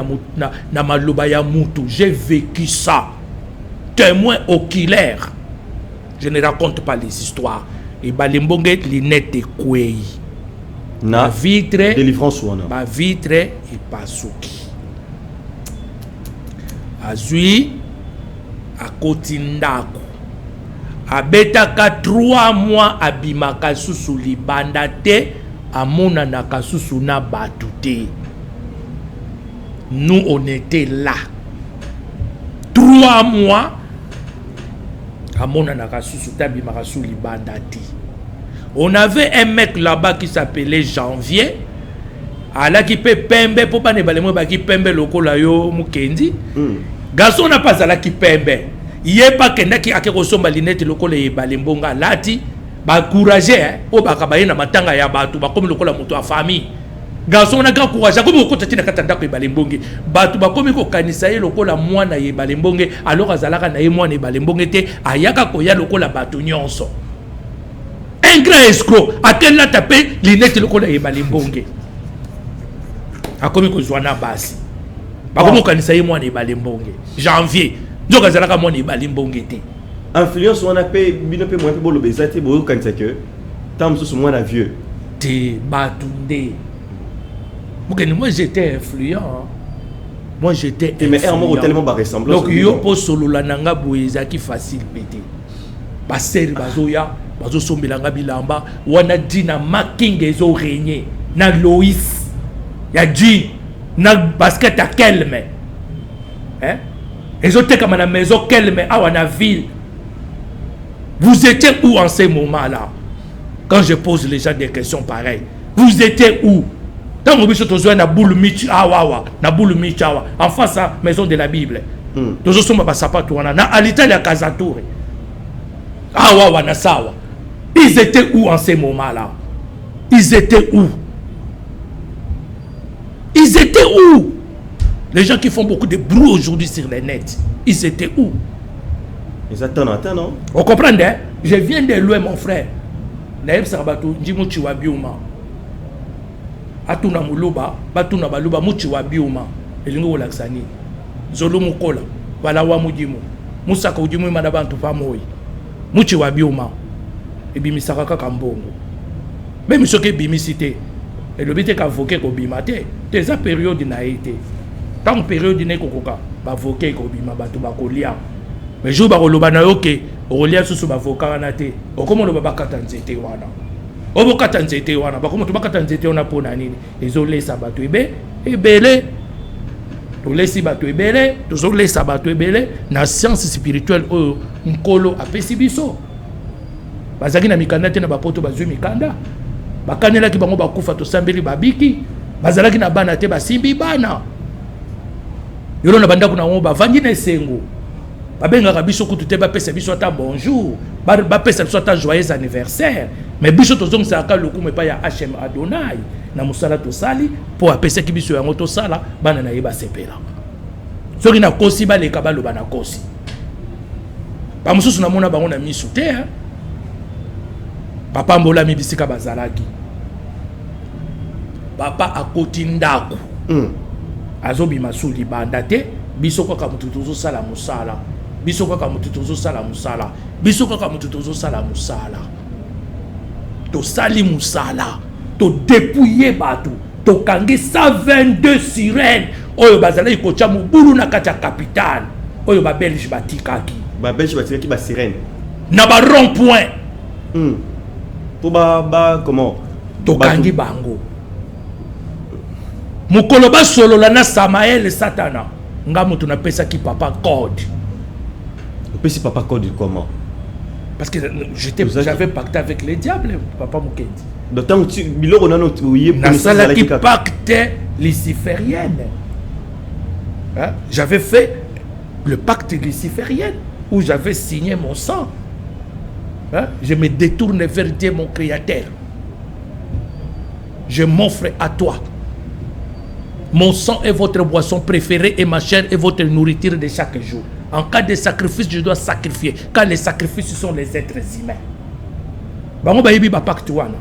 na maloba ya mutu. J'ai vécu ça, témoin oculaire, je ne raconte pas les histoires. Ebale mbonge, lunette ekwei na bavitre. Délivrance wana. Bavitre epasuki. Azwi, akoti ndako, abetaka 3 mois, abimaka susu libanda te, amonanaka susu na bato te. Nous, on était là, 3 mois amonanaka susu te, abimaka susu libanda te. On avait un mec là-bas qui s'appelait Janvier, alaki mpe pembe, mpo bana ebale mo ebaki pembe lokola yo mokendi. Garçon wana mpe azalaki pembe. Ye mpe akendaki, ake kosomba lunette lokola ebale mbongo, alati bacourage oyo baka baye na matanga ya bato, bakomi lokola moto ya famille. Garçon wana grand courage, akomi kokota ntina kati ya ndako ebale mbonge. Bato bakomi kokanisa ye lokola mwana ya ebale mbonge, alors azalaka na ye mwana ebale mbonge te, ayaka koya lokola bato nyonso. Un grand escroc, akelata mpe lunette lokola ebale mbonge, akomi kozwa na basi, bakomi kokanisa ye mwana ebale mbonge. Janvier nzoka azalaka mwana ebale mbonge te. Influence wana mpe bino mpe moyen mpe boloba eza te, boyokanisa ke ntango mosusu mwana vieux. Te, bato nde mokende. Moi, j'étais influent, hein. Moi, j'étais Te, mais ere moko tellement baressemblance. Donc yo mpo solola na nga boye ezalaki facile mpe te. Basere bazoya, bazosombela nga bilamba wana, dina making ezorégner na lois ya jean na basket ya kelme, hein? Ezotekama na maison kelme awa na ville. Vous étiez où en ce moment là quand je pose les gens des questions pareilles? Vous étiez où? Ntango biso tozwa na boule mich awa, awa na boule mich awa, en face ya Maison de la Bible, tozosomba basapatu wana na Alitali ya Kazatoure awa awa na sawa. Ils étaient où en ce moment là? Ils étaient où? Ils étaient où? Les gens qui font beaucoup de bruit aujourd'hui sur les net, ils étaient où? Eza temps na temps, non? On comprend, hein? Je viens de loin, mon frère. Nayebisaka bato ndi muchi wa biuma. Atuna moluba, batuna baluba, muchi wa biuma elingi kolakisa nini? Nzolo mokola wala wa mudimu musaka udimu imana bantu pamoi. Muchi wa biuma ebimisaka kaka mbongo. Même soki ebimisi te, elobi te kavoke ekobima te. Te, eza période na ye te. Ntango période na ekokoka, bavoke ekobima, bato bakolia. Mais jour bakoloba na yo ke okolia susu bavoka wana te, okoma oloba bakata nzete wana, obokata nzete wana, bakoma to bakata nzete wana. Mpo na nini? Ezolesa bato ebe ebele, tolesi bato ebele, tozolesa bato ebele na science spirituelle oyo Nkolo apesi biso. Bazalaki na mikanda te na bapoto, bazwi mikanda. Bakanelaki bango bakufa, tosambeli, babiki. Bazalaki na bana te, basimbi bana. Yolo na bandako na bango bavandi na esengo. Babengaka biso kutu te bapesa biso ata bonjour, bapesa biso ata joyeux anniversaire. Mais biso tozongisaka lokumu epai ya Hm Adonai na mosala tosali, mpo apesaki biso yango tosala, bana na ye basepela. Soki nakosi, baleka baloba nakosi. Bamosusu namona bango na misu te, hein? Bapambolami bisika bazalaki. Papa akoti ndako, azobima su libanda te. Biso kaka motu tozosala mosala, biso kaka motu tozosala mosala, biso kaka motu tozosala mosala. Tosali mosala, todépouiller bato, tokangi 122 sirène oyo bazalaki kotya mobulu na kati ya capitale, oyo Babelge batikaki. Babelge batikaki basirène? Na barond point. Po ba comment? Tokangi bango. Mokolo basolola na Samael Satana, nga moto napesaki papa code. Opesi papa code comment? Parce que j'étais j'avais pacté avec les diables, papa Mukendi. Donc ntango biloko nano oye? Nasalaki pacte luciférienne, hein? J'avais fait le pacte luciférien où j'avais signé mon sang, hein? Je me détourne vers Dieu mon créateur, je m'offre à toi. Mon sang est votre boisson préférée et ma chair est votre nourriture de chaque jour. En cas de sacrifice, je dois sacrifier, car les sacrifices sont les êtres humains. Bango bayebi ba pacte wana.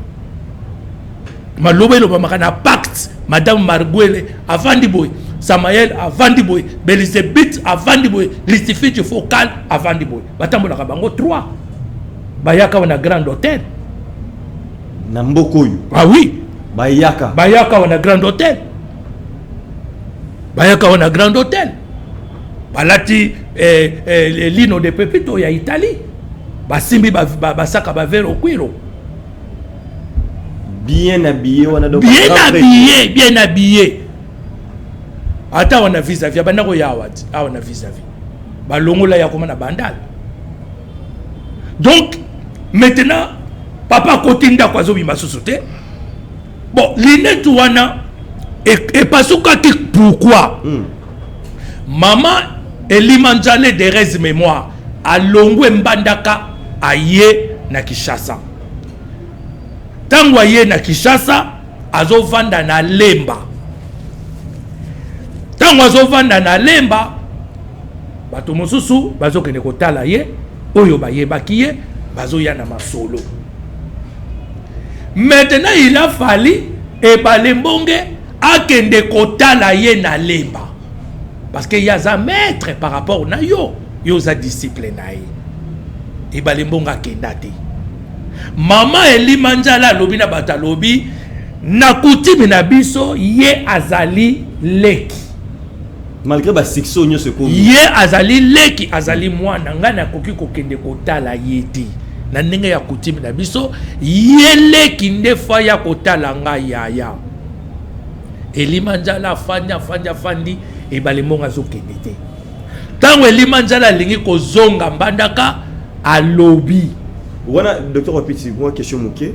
Maloba elobamaka na pacte. Madame Margwele avandi boye, Samael avandi boye, Belizebit avandi boye, Lucifer focal avandi boye. Batambolaka bango 3. Bayaka wana Grand Hôtel. Na mboka oyo? Ah oui. Bayaka? Bayaka wana Grand Hôtel, bayaka wana Grand Hôtel, balati lino de pepito ya Italie, basimbi basaka bavero kwiro. Bien habillé wana donc? Bien grand prêtre. Habillé, bien habillé. Ata wana vis-à-vis abanda koya awa ti awa na vis-à-vis, balongola ya koma na Bandal. Donc maintenant papa akoti ndako, azobima susu te. Bon, lunette wana epasukaki. Pourquoi? Mama Elima Nzale d'heureuse mémoire alongwe Mbandaka, aye na Kinshasa. Ntango aye na Kinshasa, azovanda na Lemba. Ntango azovanda na Lemba, bato mosusu bazokende kotala ye, oyo bayebaki ye bazoya na masolo. Maintenant il a fallu Ebale Mbonge akende kotala ye na Lemba, parce que ye aza maître par rapport na yo, yo oza disciple na ye. Ebale Mbonge akenda te. Mama Elima Nzala alobi na bato, alobi na coutume na biso, ye azali leki. Malgré basuccès oyo nyonso ekomi? Ye azali leki, azali mwana ngai, nakoki kokende kotala ye te. Na ndenge ya coutume na biso, ye leki nde fa ya kotala ngai yaya. Elima Nzala afandi, afandi, afandi. Ebale Mbongo azokende te. Ntango Elima Nzala alingi kozonga Mbandaka, alobi Wana, docteur Wapiti, mwa question moke.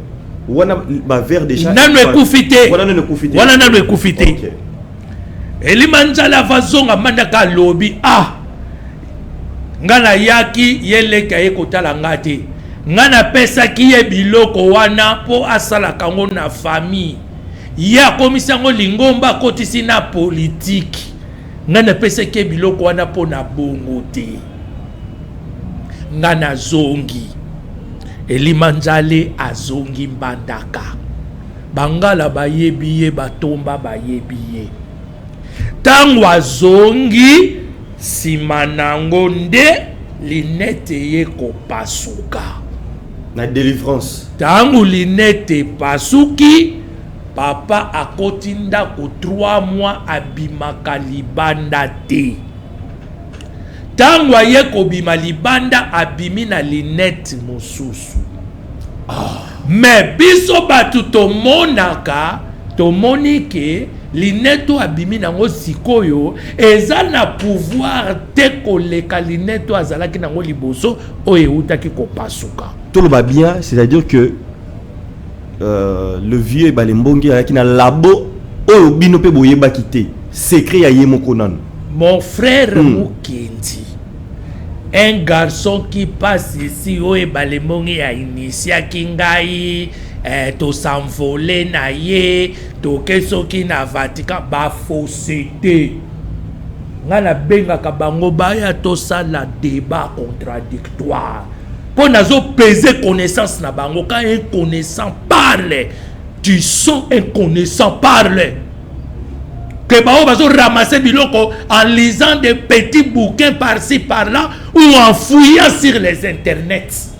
Wana bavers déjà. Nano ekufi te. Wana nano ekufi te. Wana nano ekufi te. Ok. Elima Nzala avazonga Mbandaka, alobi: "Ah, nga nayaki, ye leki aye kotala nga te. Nga napesaki ye biloko wana mpo asalaka yango na famille. Ye akomisi yango lingomba, akotisi na politike. Nga napesaki ye biloko wana mpo na bongo te. Nga nazongi." Elima Nzale azongi Mbandaka, bangala bayebi ye, batomba bayebi ye. Ntango azongi, nsima nango nde lunette ye kopasuka. Na délivrance. Ntango lunette epasuki, papa akoti ndako 3 mois, abimaka libanda te. Ntango aye kobima libanda, abimi na lunette mosusu. Mais biso bato tomonaka, tomoni ke lunette oyo abimi nango sikoyo eza na pouvoir te koleka lunette oyo azalaki nango liboso, oyo eutaki kopasuka. Toloba bien, c'est-à-dire que le vieux Ebale Mbongi azalaki na labo oyo bino mpe boyebaki te, secret ya ye moko nano. Mon frère, Mukendi, un garçon qui passe ici, oyo Ebale Mbongi ainitiaki ngai, tos'envoler na ye, toke soki na Vatican, bafausseté. Ngai nabengaka bango baya tosala débat contradictoire mpo nazopese connaissance na bango. Quand un connaissant parle, tu sens un connaissant parle, que bao bazo ramasser biloko en lisant des petits bouquins par-ci par-là ou en fouillant sur les internets,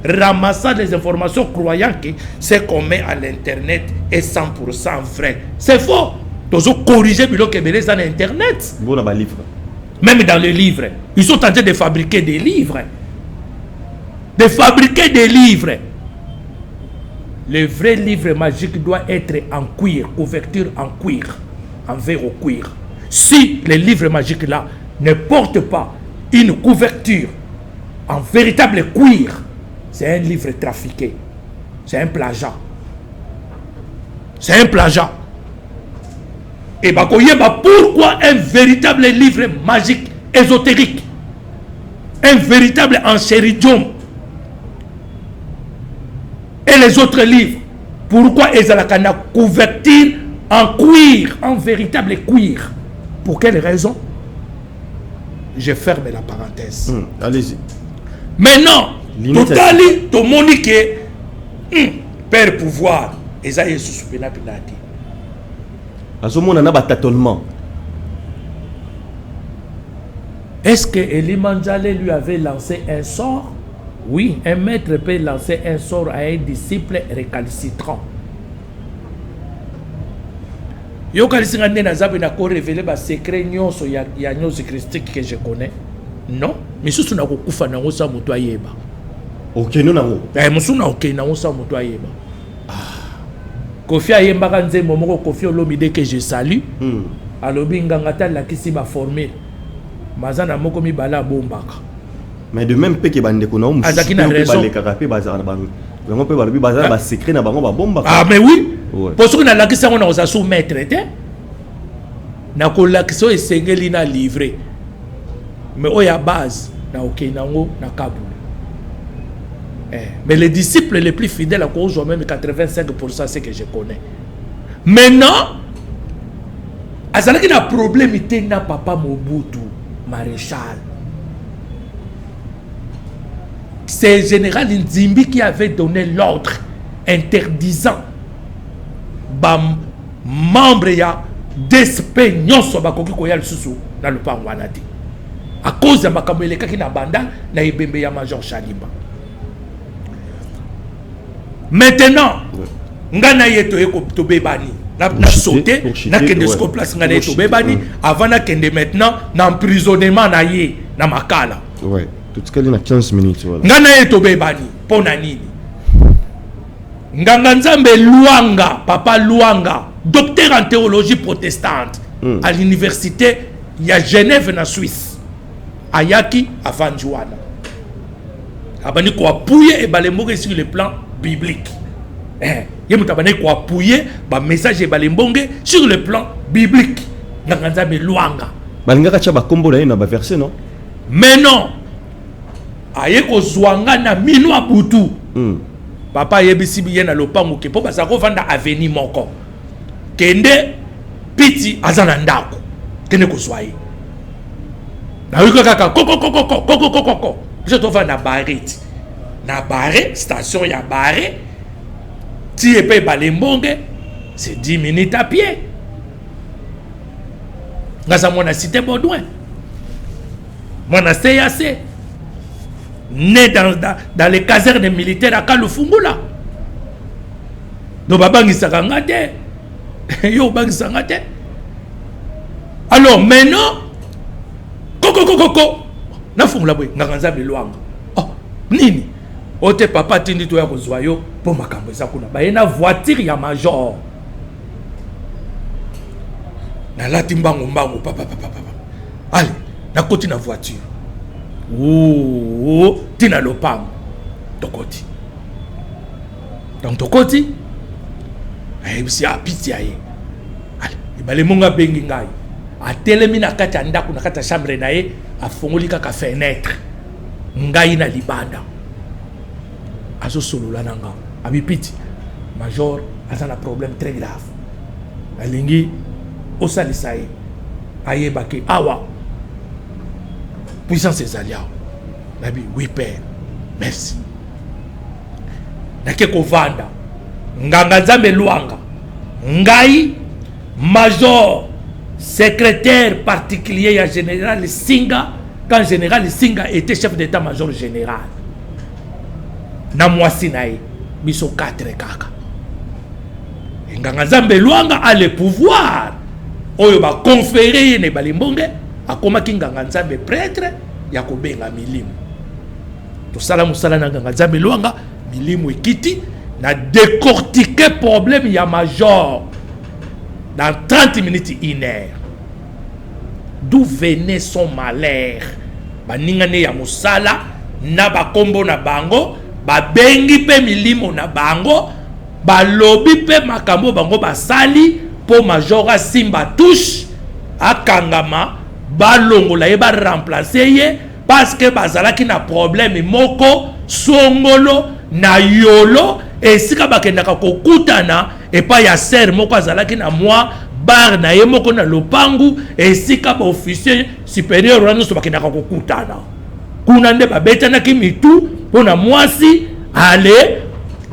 ramassant des informations, croyant que ce qu'on met à l'internet est 100% vrai. C'est faux. Tozo corriger biloko ebele eza na internet. Bona balivre. Même dans les livres, ils sont en train de fabriquer des livres, de fabriquer des livres. Le vrai livre magique doit être en cuir, couverture en cuir, en verre au cuir. Si le livre magique là ne porte pas une couverture en véritable cuir, c'est un livre trafiqué. C'est un plagiat. C'est un plagiat. Et bakoyeba pourquoi un véritable livre magique ésotérique, un véritable enchéridium et les autres livres, pourquoi ezalaka na couverture en cuir, en véritable cuir? Pour quelle raison? Je ferme la parenthèse. Allez-y. Maintenant, Limite. totali, tomoni ke père pouvoir eza ye susu mpena mpena te. Azomona na batâtonnement. Est-ce que Elima Nzale lui avait lancé un sort? Oui, un maître peut lancer un sort à un disciple récalcitrant. Yokanisi nga nde naza mpe nakorévéler basecret nyonso ya nyonso christique que je connais? Non, misusu nakokufa nango sa moto ayeba. Okende nango. Eh, mosusu nakokende nango sa moto ayeba. Kofi ayembaka nzembo moko, Kofi Olomide que je salue. Alobi nganga te alakisi baformule, maza na moko mibale abombaka. Mais de même mpe ke bandeko na yo mosusu Azalaki na mpe raison. Balekaka mpe bazala na bango mpe balobi baza na basecret na bango babombaka. Ah mais oui. Ouais. Po soki nalakisi yango, nakozala sous maître te. Nakolakisa oyo esengeli na livre, mais oyo ya base nakokende yango na kabulu. Eh, mais les disciples les plus fidèles akozwa même 85%, ce que je connais maintenant. Azalaki na problème te na papa Mobutu maréchal. C'est général Nzimbi qui avait donné l'ordre interdisant bamembre ya DSP nyonso bakoki koya lisusu na lopango wana te, à cause ya makambo elekaki na banda na ebembe ya major Shalimba. Maintenant, ngai na ye toye tobebani, na saute, nakende siko place ngai na ye tobebani avant nakende maintenant na emprisonnement na ye na Makala. Ouais, totikali na 15 minutes, voilà. Ngai na ye tobebani mpo na nini? Nganga Nzambe Lwanga, papa Lwanga, docteur en théologie protestante à l'université ya Genève na Suisse, ayaki, avandi wana, abandi koappuyer Ebale Moko sur le plan biblique. Ye moto abandaki koappuyer bamessage Ebale Mbonge sur le plan biblique, nganga Nzambe Lwanga. Balingaka tia bakombo na ye na baverset, non? Mais non, aye kozwa nga na mino ya butu. Papa ayebisi ye na lopango ke mpo baza kovanda avenue moko, kende, Piti aza na ndako, kende kozwa ye. Nayoki kaka kokokokoko kokokokoko. Biso tovanda na Bare, ti na Bare, station ya Bare ti epe Ebale Mbonge, c'est 10 minutes à pied. Nga za mwana Cité Baudouin, mwana CAC, né dans les casernes militaires à Kalufungula. Donc babangisaka nga te, yo obangisa nga te. Alors maintenant, kokokokoko, nafungola boye, nganga Nzambe Lwanga. Oh, nini o te? Papa atindi toya kozwa yo mpo makambo eza kuna. Baye na voiture ya major. Nalati mbangu mbangu, papa papa papa, ale nakoti na voiture oo ntina lopango. Tokoti, donc tokoti, ayebisi apiti ya ye. Ale, Ebale Mongo abengi ngai, atelemi na kati ya ndako, na kati ya chambre na ye, afongoli kaka fenêtre, ngai na libanda, azosolola na nga. Abi: "Piti, major aza na problème très grave, alingi osalisa ye, ayebake awa puissance ezali awa." Nabi: "Oui père, merci." Nake kovanda, nganga Nzambe Lwanga, ngai, major, secrétaire particulier ya général Singa, quand général Singa était chef d'état-major général, na mwasi na ye, biso 4 kaka. Nganga Nzambe Lwanga a le pouvoir oyo baconférer ye na Ebale Mbonge. Akomaki nganga Nzambe, prêtre ya kobenga milimo. Tosala mosala na nganga Nzambe Lwanga, milimo ekiti. Na décortiquer problème ya major dans 30 minutes, une heure, d'où venait son malheur. Baninga ne ya mosala na bakombo na bango, babengi mpe milimo na bango, balobi mpe makambo bango basali mpo major asimba touche, akangama, balongola ye, baremplacer ye, parce que bazalaki na problème moko songolo na yolo, esika bakendaka kokutana epai ya sere moko azalaki na mwa bar na ye moko na lopangu, esika baofficier supérieur wana nyonso bakendaka kokutana kuna. Nde babetanaki mitu mpo na mwasi. Ale,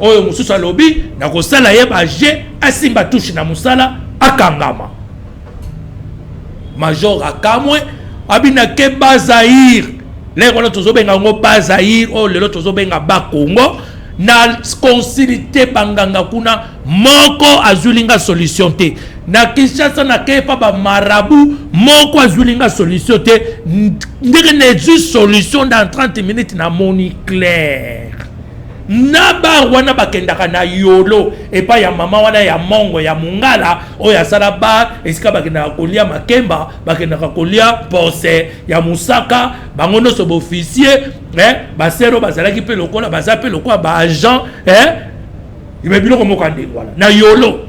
oyo mosusu alobi nakosala ye baje, asimba touche na mosala, akangama. Major akamwe, abinake Bazaire. Lere wana tozobenga yango Bazaire, oyo lelo tozobenga Bakongo. Na consulter banganga kuna, moko azwili nga solution te. Na Kinshasa, nakei pa bamarabu, moko azwili nga solution te. Ndenge nezwi solution dans 30 minutes, namoni clair. Na bar wana bakendaka na yolo epai ya mama wana ya mongo ya mongala oyo asala bar, esika bakendaka kolia makemba, bakendaka kolia pose ya mosaka, bango nyonso baofficier, eh, basero bazalaki mpe lokola baza mpe lokola baagent, eh, me biloko moko ya ndenge wana. Na yolo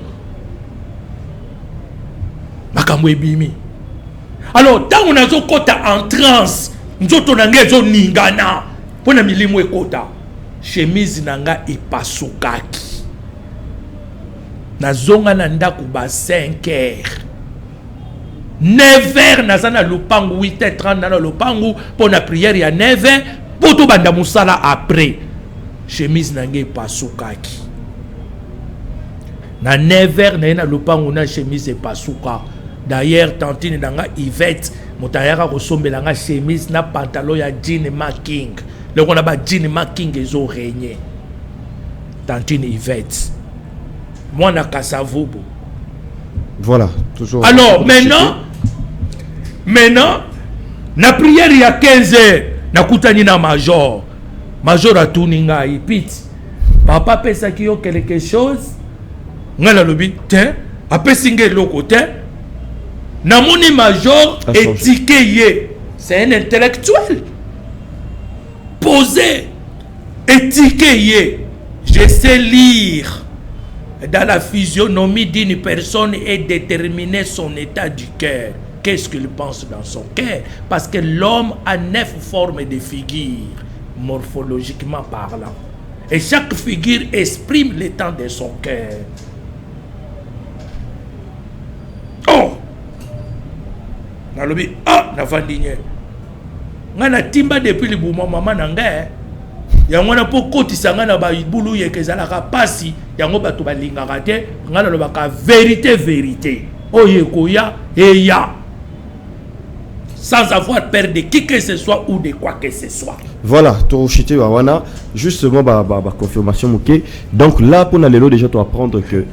makambo ebimi. Alors ntango nazokɔta en transe, nzoto na ngai ezoningana mpo na milimo ekɔta, chemise na nga epasukaki. Nazonga na ndako ba 5 heures, 9 heures naza na lopangu, 8 heures 30 na na lopangu mpo na prière ya 9 heures mpo tobanda mosala. Après, chemise na ngai epasukaki. Na 9 heures naye na lopangu na chemise epasuka. D'ailleurs, tantine na nga Yvette moto ayaka kosombela nga chemise na pantalon ya jean making. Loko na ba jean making ezorégner. Tantine Yvette, mwana Kasavubu. Voilà, toujours. Alors maintenant, na prière ya 15 heures, nakutani na major. Major atuni ngai: "Piti, papa apesaki yo quelque chose?" Ngai nalobi: "Te, apesi ngai eloko te." Namoni major étike ye, c'est un intellectuel posé, étike ye: "Je sais lire." Dans la physionomie d'une personne est déterminer son état du cœur. Qu'est-ce qu'il pense dans son cœur? Parce que l'homme a 9 formes de figures, morphologiquement parlant. Et chaque figure exprime l'état de son cœur. Oh! Nalobi, ah, navandi nye. Nga natimba depuis libuma mama na ngai. Yango wana mpo kotisa nga na babulu yeke ezalaka pasi, yango bato balingaka te. Nga nalobaka vérité, vérité. Oyo ekoya, eya. Sans avoir peur de qui que ce soit ou de quoi que ce soit. Voilà, toshite wana, justement, ba confirmation moke. Donc là, pour lelo déjà, tu apprendre que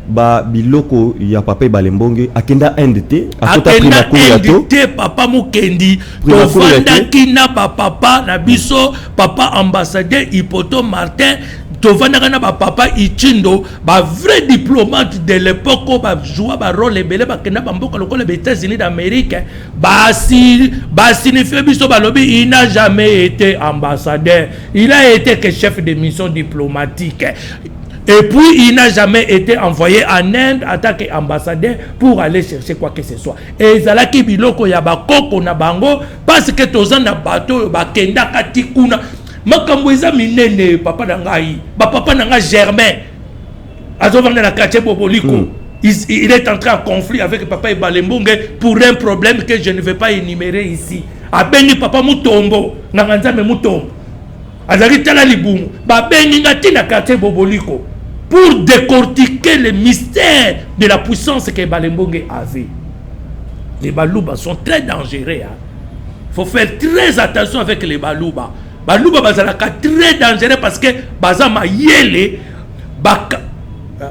ba biloko ya papa Ebale Mbonge akenda Inde te, akota akenda primakuru ya to. Inde te, papa Mukendi. Primakuru ya te. Tovandaki na ba papa na biso, papa ambassadeur Ipoto Martin, tovandaka na ba papa Ichindo, ba vrai diplomate de l'époque oyo ba joua ba rôle ebele, bakenda ba mboka lokola ba États-Unis d'Amérique, basignifie biso balobi il n'a jamais été ambassadeur, il a été que chef de mission diplomatique. Et puis, il n'a jamais été envoyé en Inde en tant qu'ambassadeur pour aller chercher quoi que ce soit. Et ezalaki biloko ya bakoko na bango, parce que toza na bateau, bakendaka ti kuna. Makambo eza minene, papa na ngai. Ba papa na ngai Germain. Azovanda na quartier Boboliko. Il est entré en conflit avec papa Ebale Mbonge pour un problème que je ne vais pas énumérer ici. Abengi papa Mutombo, nganga Nzambe Mutombo. Azali tala libumu, babengi nga ti na quartier Boboliko pour décortiquer le mystère de la puissance que Ebale Mbonge avait. Les Baluba sont très dangereux. Hein. Faut faire très attention avec les Baluba. Baluba bazalaka très dangereux parce que baza mayele. Baka.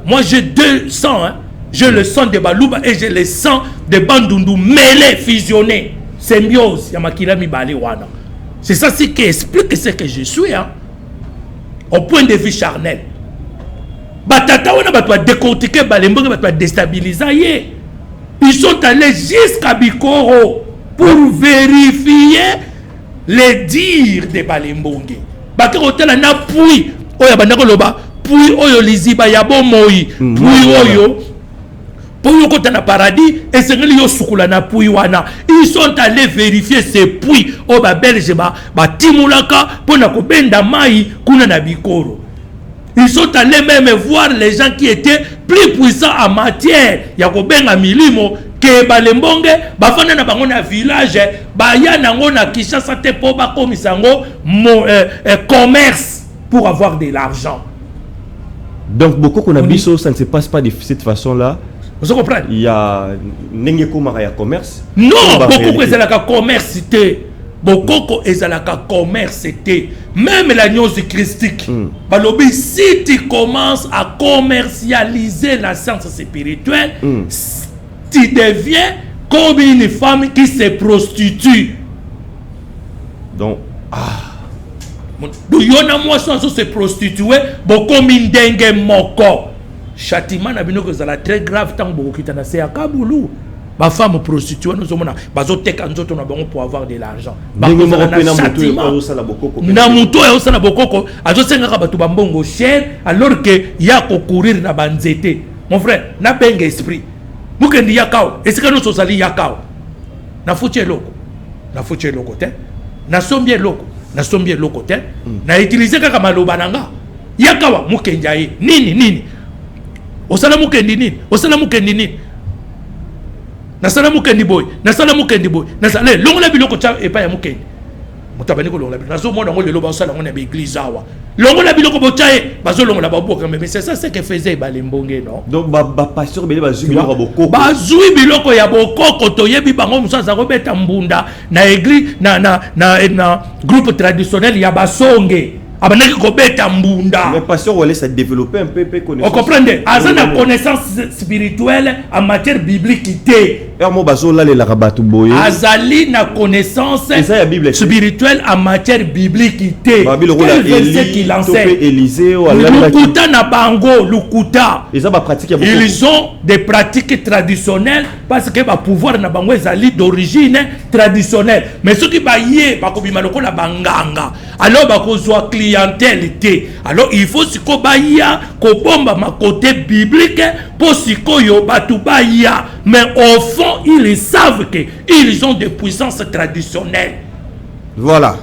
Moi j'ai deux sangs. Hein. J'ai le sang de Baluba et j'ai le sang de Bandundu mêlé, fusionné. Symbiose. Ya makila mibale wana. C'est ça ce qui explique ce que je suis, hein. Au point de vue charnel. Batata wana bato ba décortiquer Balembonge, bato ba déstabiliser ye. Ils sont allés jusqu'à Bikoro pour vérifier les dires de Balembonge. Bato kotala na puits oyo banda koloba, puits oyo liziba ya bomoi, puits oyo po yo kota na paradis esengeli yo sukula na puits wana. Ils sont allés vérifier ces puits oyo ba Belge batimulaka mpo na kobenda mai kuna na Bikoro. Ils sont allés même voir les gens qui étaient plus puissants en matière ya kobenga milimo ke Balembonge, bafanda na bango na village, baya nango na Kinshasa te po bakomisa yango commerce pour avoir de l'argent. Donc beaucoup na biso, ça ne se passe pas de cette façon-là. Vous comprenez? Il y a ndenge komaka ya commerce. Non, Comme ba bokoko réalité. ezalaka commerce te. Bokoko ezalaka commerce te. Même la gnose christique. Balobi, si tu commences à commercialiser la science spirituelle, tu deviens comme une femme qui se prostitue. Donc, ah. Donc, yona mwasi azo se prostituer, bokomi ndenge moko. Châtiment na bino kozala très grave tant bokokita na se ya kabulu. Ba femme prostituée nous omona bazoteka nzoto na bango pour avoir de l'argent. Ndenge moko Bakozala pe na na moto oyo châtiment. azosala bokoko pe Na na moto oyo azosala bokoko, azosengaka bato ba mbongo cher alors que ya ko courir na ba nzete. Mon frère, na benga esprit. Mukendi yakao, esika nyonso ozali yakao. Na futi eloko. Na futi eloko te. Na sombi eloko. Na sombi eloko te. Na utiliser kaka maloba na nga. Yakawa mukendi aye. Nini nini? Osala mukendi nini? Osala mukendi nini? Nasala mukendi boy, nasala mukendi boy, nasala longola biloko tya epai ya mukendi. Moto abandi kolongola biloko. Nazomona yango lelo bazosala yango na ba église awa. Longola biloko botya ye, bazolongola baboka. Mais c'est ça ce que faisait Ebale Mbonge, non? Donc, ba pasteur ebele bazwi biloko ya bokoko. Bazwi biloko ya bokoko, toyebi bango mosusu aza kobeta mbunda na église, na groupe traditionnel ya Basonge. Abandaki kobeta mbunda. Mais pasteur Wallace a développé un peu, peu connaissance. On comprend? Aza na Oui, oui. connaissance spirituelle en matière biblique te. Er mo bazolalelaka bato boye. Azali na connaissance Eza ya Bible te. spirituelle en matière biblique te. Ba biloko la Quel verset Eli, qu'il to enseigne? pe Élisée, oyo alalelaki. Lukuta na bango, lukuta. Eza ba pratique ya bokoko. Ils ont des pratiques traditionnelles. parce que bapouvoir na bango ezali d'origine traditionnelle. Mais soki baye, bakobima lokola banganga, alors bakozwa clientèle te. Alors il faut sikoyo baya kobombama côté biblique mpo sikoyo bato baya. Mais au fond, ils savent que ils ont des puissances traditionnelles. Voilà.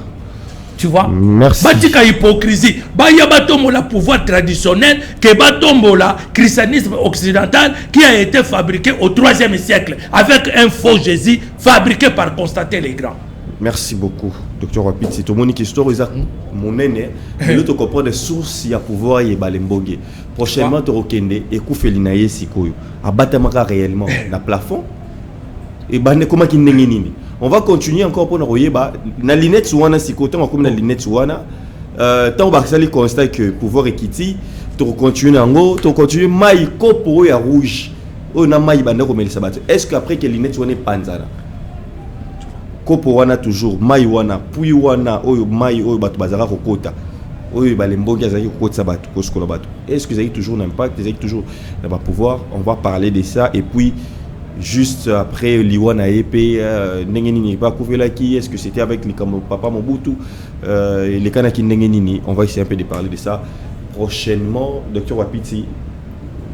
Tu vois? Merci. Batika hypocrisie. Baya batombola pouvoir traditionnel que batombola christianisme occidental qui a été fabriqué au 3e siècle avec un faux Jésus fabriqué par Constantin le Grand. Merci beaucoup, docteur Wapiti. Tomoni histoire eza monene, lelo tocomprendre source ya pouvoir ya Ebale Mbonge. Prochainement tokokende ekufeli na ye sikoyo, abatamaka réellement na plafond, ebande ekomaki ndenge nini? On va continuer encore mpona koyeba na lunette wana. Sikoyo ntango akomi na lunette wana, ntango basali constat que pouvoir ekiti, tokocontinue na yango, tokocontinue mai kopo oyo ya rouge oyo na mai banda komelisa bato. Est ce que après que lunette wana epanzana, kopo wana toujours mai wana, puits wana oyo mai oyo bato bazalaka kokota, oyo Ebale Mbongi azalaki kokotisa bato, kosukola bato, est ce que ezalaki toujours na impact, ezalaki toujours na bapouvoir? On va parler de ça. Et puis juste après liwa na ye mpe, ndenge nini bakufelaki? Est ce que c'était avec likambo papa Mobutu, elekanaki ndenge nini? On va essayer un peu de parler de ça prochainement. Docteur Wapiti,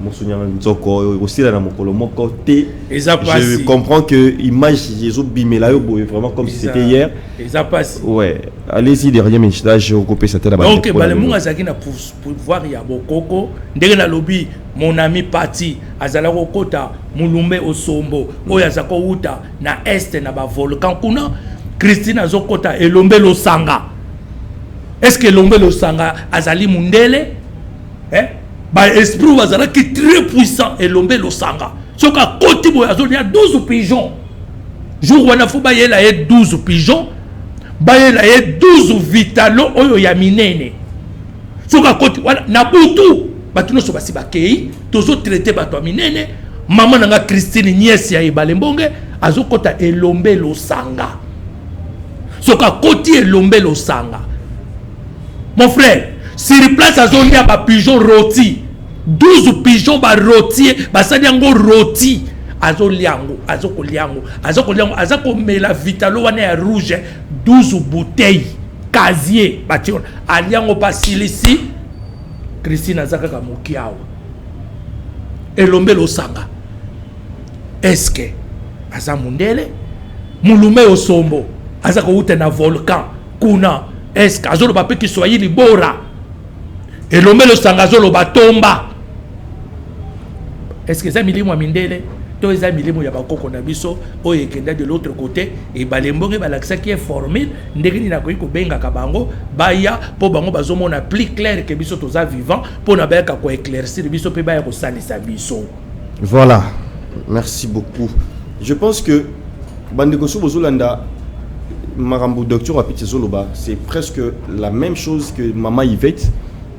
mosonyanga nzoko osila na mokolo moko te. Eza Je pasi. comprends que image ezobimela yo boye vraiment comme si c'était hier. Eza pasi. Ouais, allez-y, dernier message okopesa te na Donc bandeko na Ebale Mungu lelo. Azalaki na pouvoir ya bokoko. Ndenge nalobi, mon ami Pati azalaki kokota mulumbe osombo oyo aza kowuta na este na bavolcan kuna. Christine azokota elombe losanga. Est ce que elombe losanga azali mundele, eh? Baesprit oyo bazalaki très puissant. Elombe losanga, soki akoti boye, azolia 12 pigeons. Jour wana fo bayela ye 12 pigeons, bayela ye 12 vitalo oyo ya minene. Soki akoti wana na butu, bato nyonso basi bakei, tozotraite bato ya minene. Mama na nga Christine, nièce ya Ebale Mbonge, azokɔta elombe losanga. Soki akoti elombe losanga, mon frère, sur place azolia bapigeon rôti, 12 pigeon barôti, basali yango rôti, azolia yango, azokolia yango, azokolia yango, aza komela vitalo wana ya rouge, 12 bouteille casier batie wana, alia yango basilisi. Christine aza kaka moki awa, elombe losanga, eske aza mundele? Mulume osombo aza kowuta na volcan kuna, eske azoloba mpe kiswahili bora? Elombe losanga azoloba tomba. Est ce que eza milimo ya mindele to eza milimo ya bakoko na biso oyo ekenda de l'autre côté? Ebale Mbongo balakisaki ye formule ndenge nini akoki kobengaka bango baya, mpo bango bazomona plus clair ke biso toza vivant, mpo na bayaka koéclaircir biso mpe baya kosalisa biso. Voilà, merci beaucoup. Je pense que bandeko so bozolanda makambo docteur Wapiti ezoloba, c'est presque la même chose que maman Yvette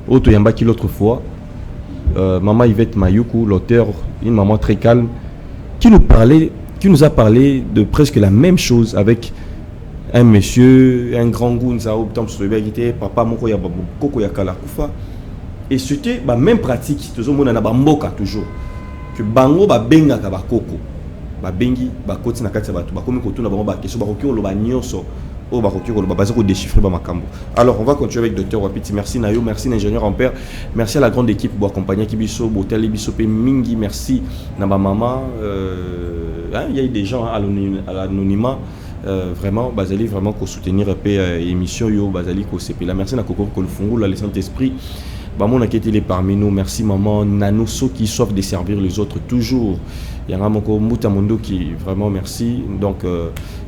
oyo toyambaki l'autre fois, maman Yvette Mayuku, l'auteur, une maman très calme qui nous parlait, qui nous a parlé de presque la même chose avec un monsieur, un grand ngunza oyo ntango mosusu toyebaki te, papa moko ya koko ya kala kufa. Et c'était ba même pratique tozomona na bamboka toujours, que bango babengaka bakoko, babengi, bakoti na kati ya bato, bakomi kotuna bango baquestion, bakoki koloba nyonso oyo bakoki koloba, baza kodéchiffrer bamakambo. Alors on va continuer avec docteur Wapiti. Merci na yo, merci na ingénieur Ampère, merci à la grande équipe boaccompagnaki biso, botali biso mpe mingi. Merci na bamama, hein, il y a eu des gens à l'anonymat, vraiment bazali vraiment kosoutenir mpe émission yo, bazali kosepela. Merci na Koko Kolfungula, le Saint-Esprit bamonaki ete il est parmi nous. Merci maman Nano qui soif de servir les autres toujours, yanga moko mbuta mondoki, vraiment merci. Donc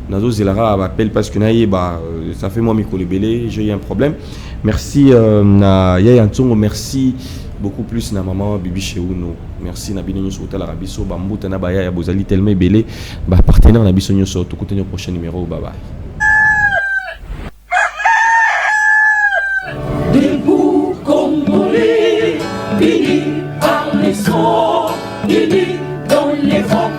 nazozelaka appel parce que nayeba, ça fait moi mikolo ebele, j'ai eu un problème. Merci na yaya Ntsongo, merci beaucoup plus na maman Bibi Cheuno, merci na bino nyonso kotalaka biso, bambuta na bayaya, bozali tellement ebele, bapartenaire na biso nyonso. Tokutani au prochain numéro, bye bye. Debout Congolais, unis par les sons, unis dans les vents.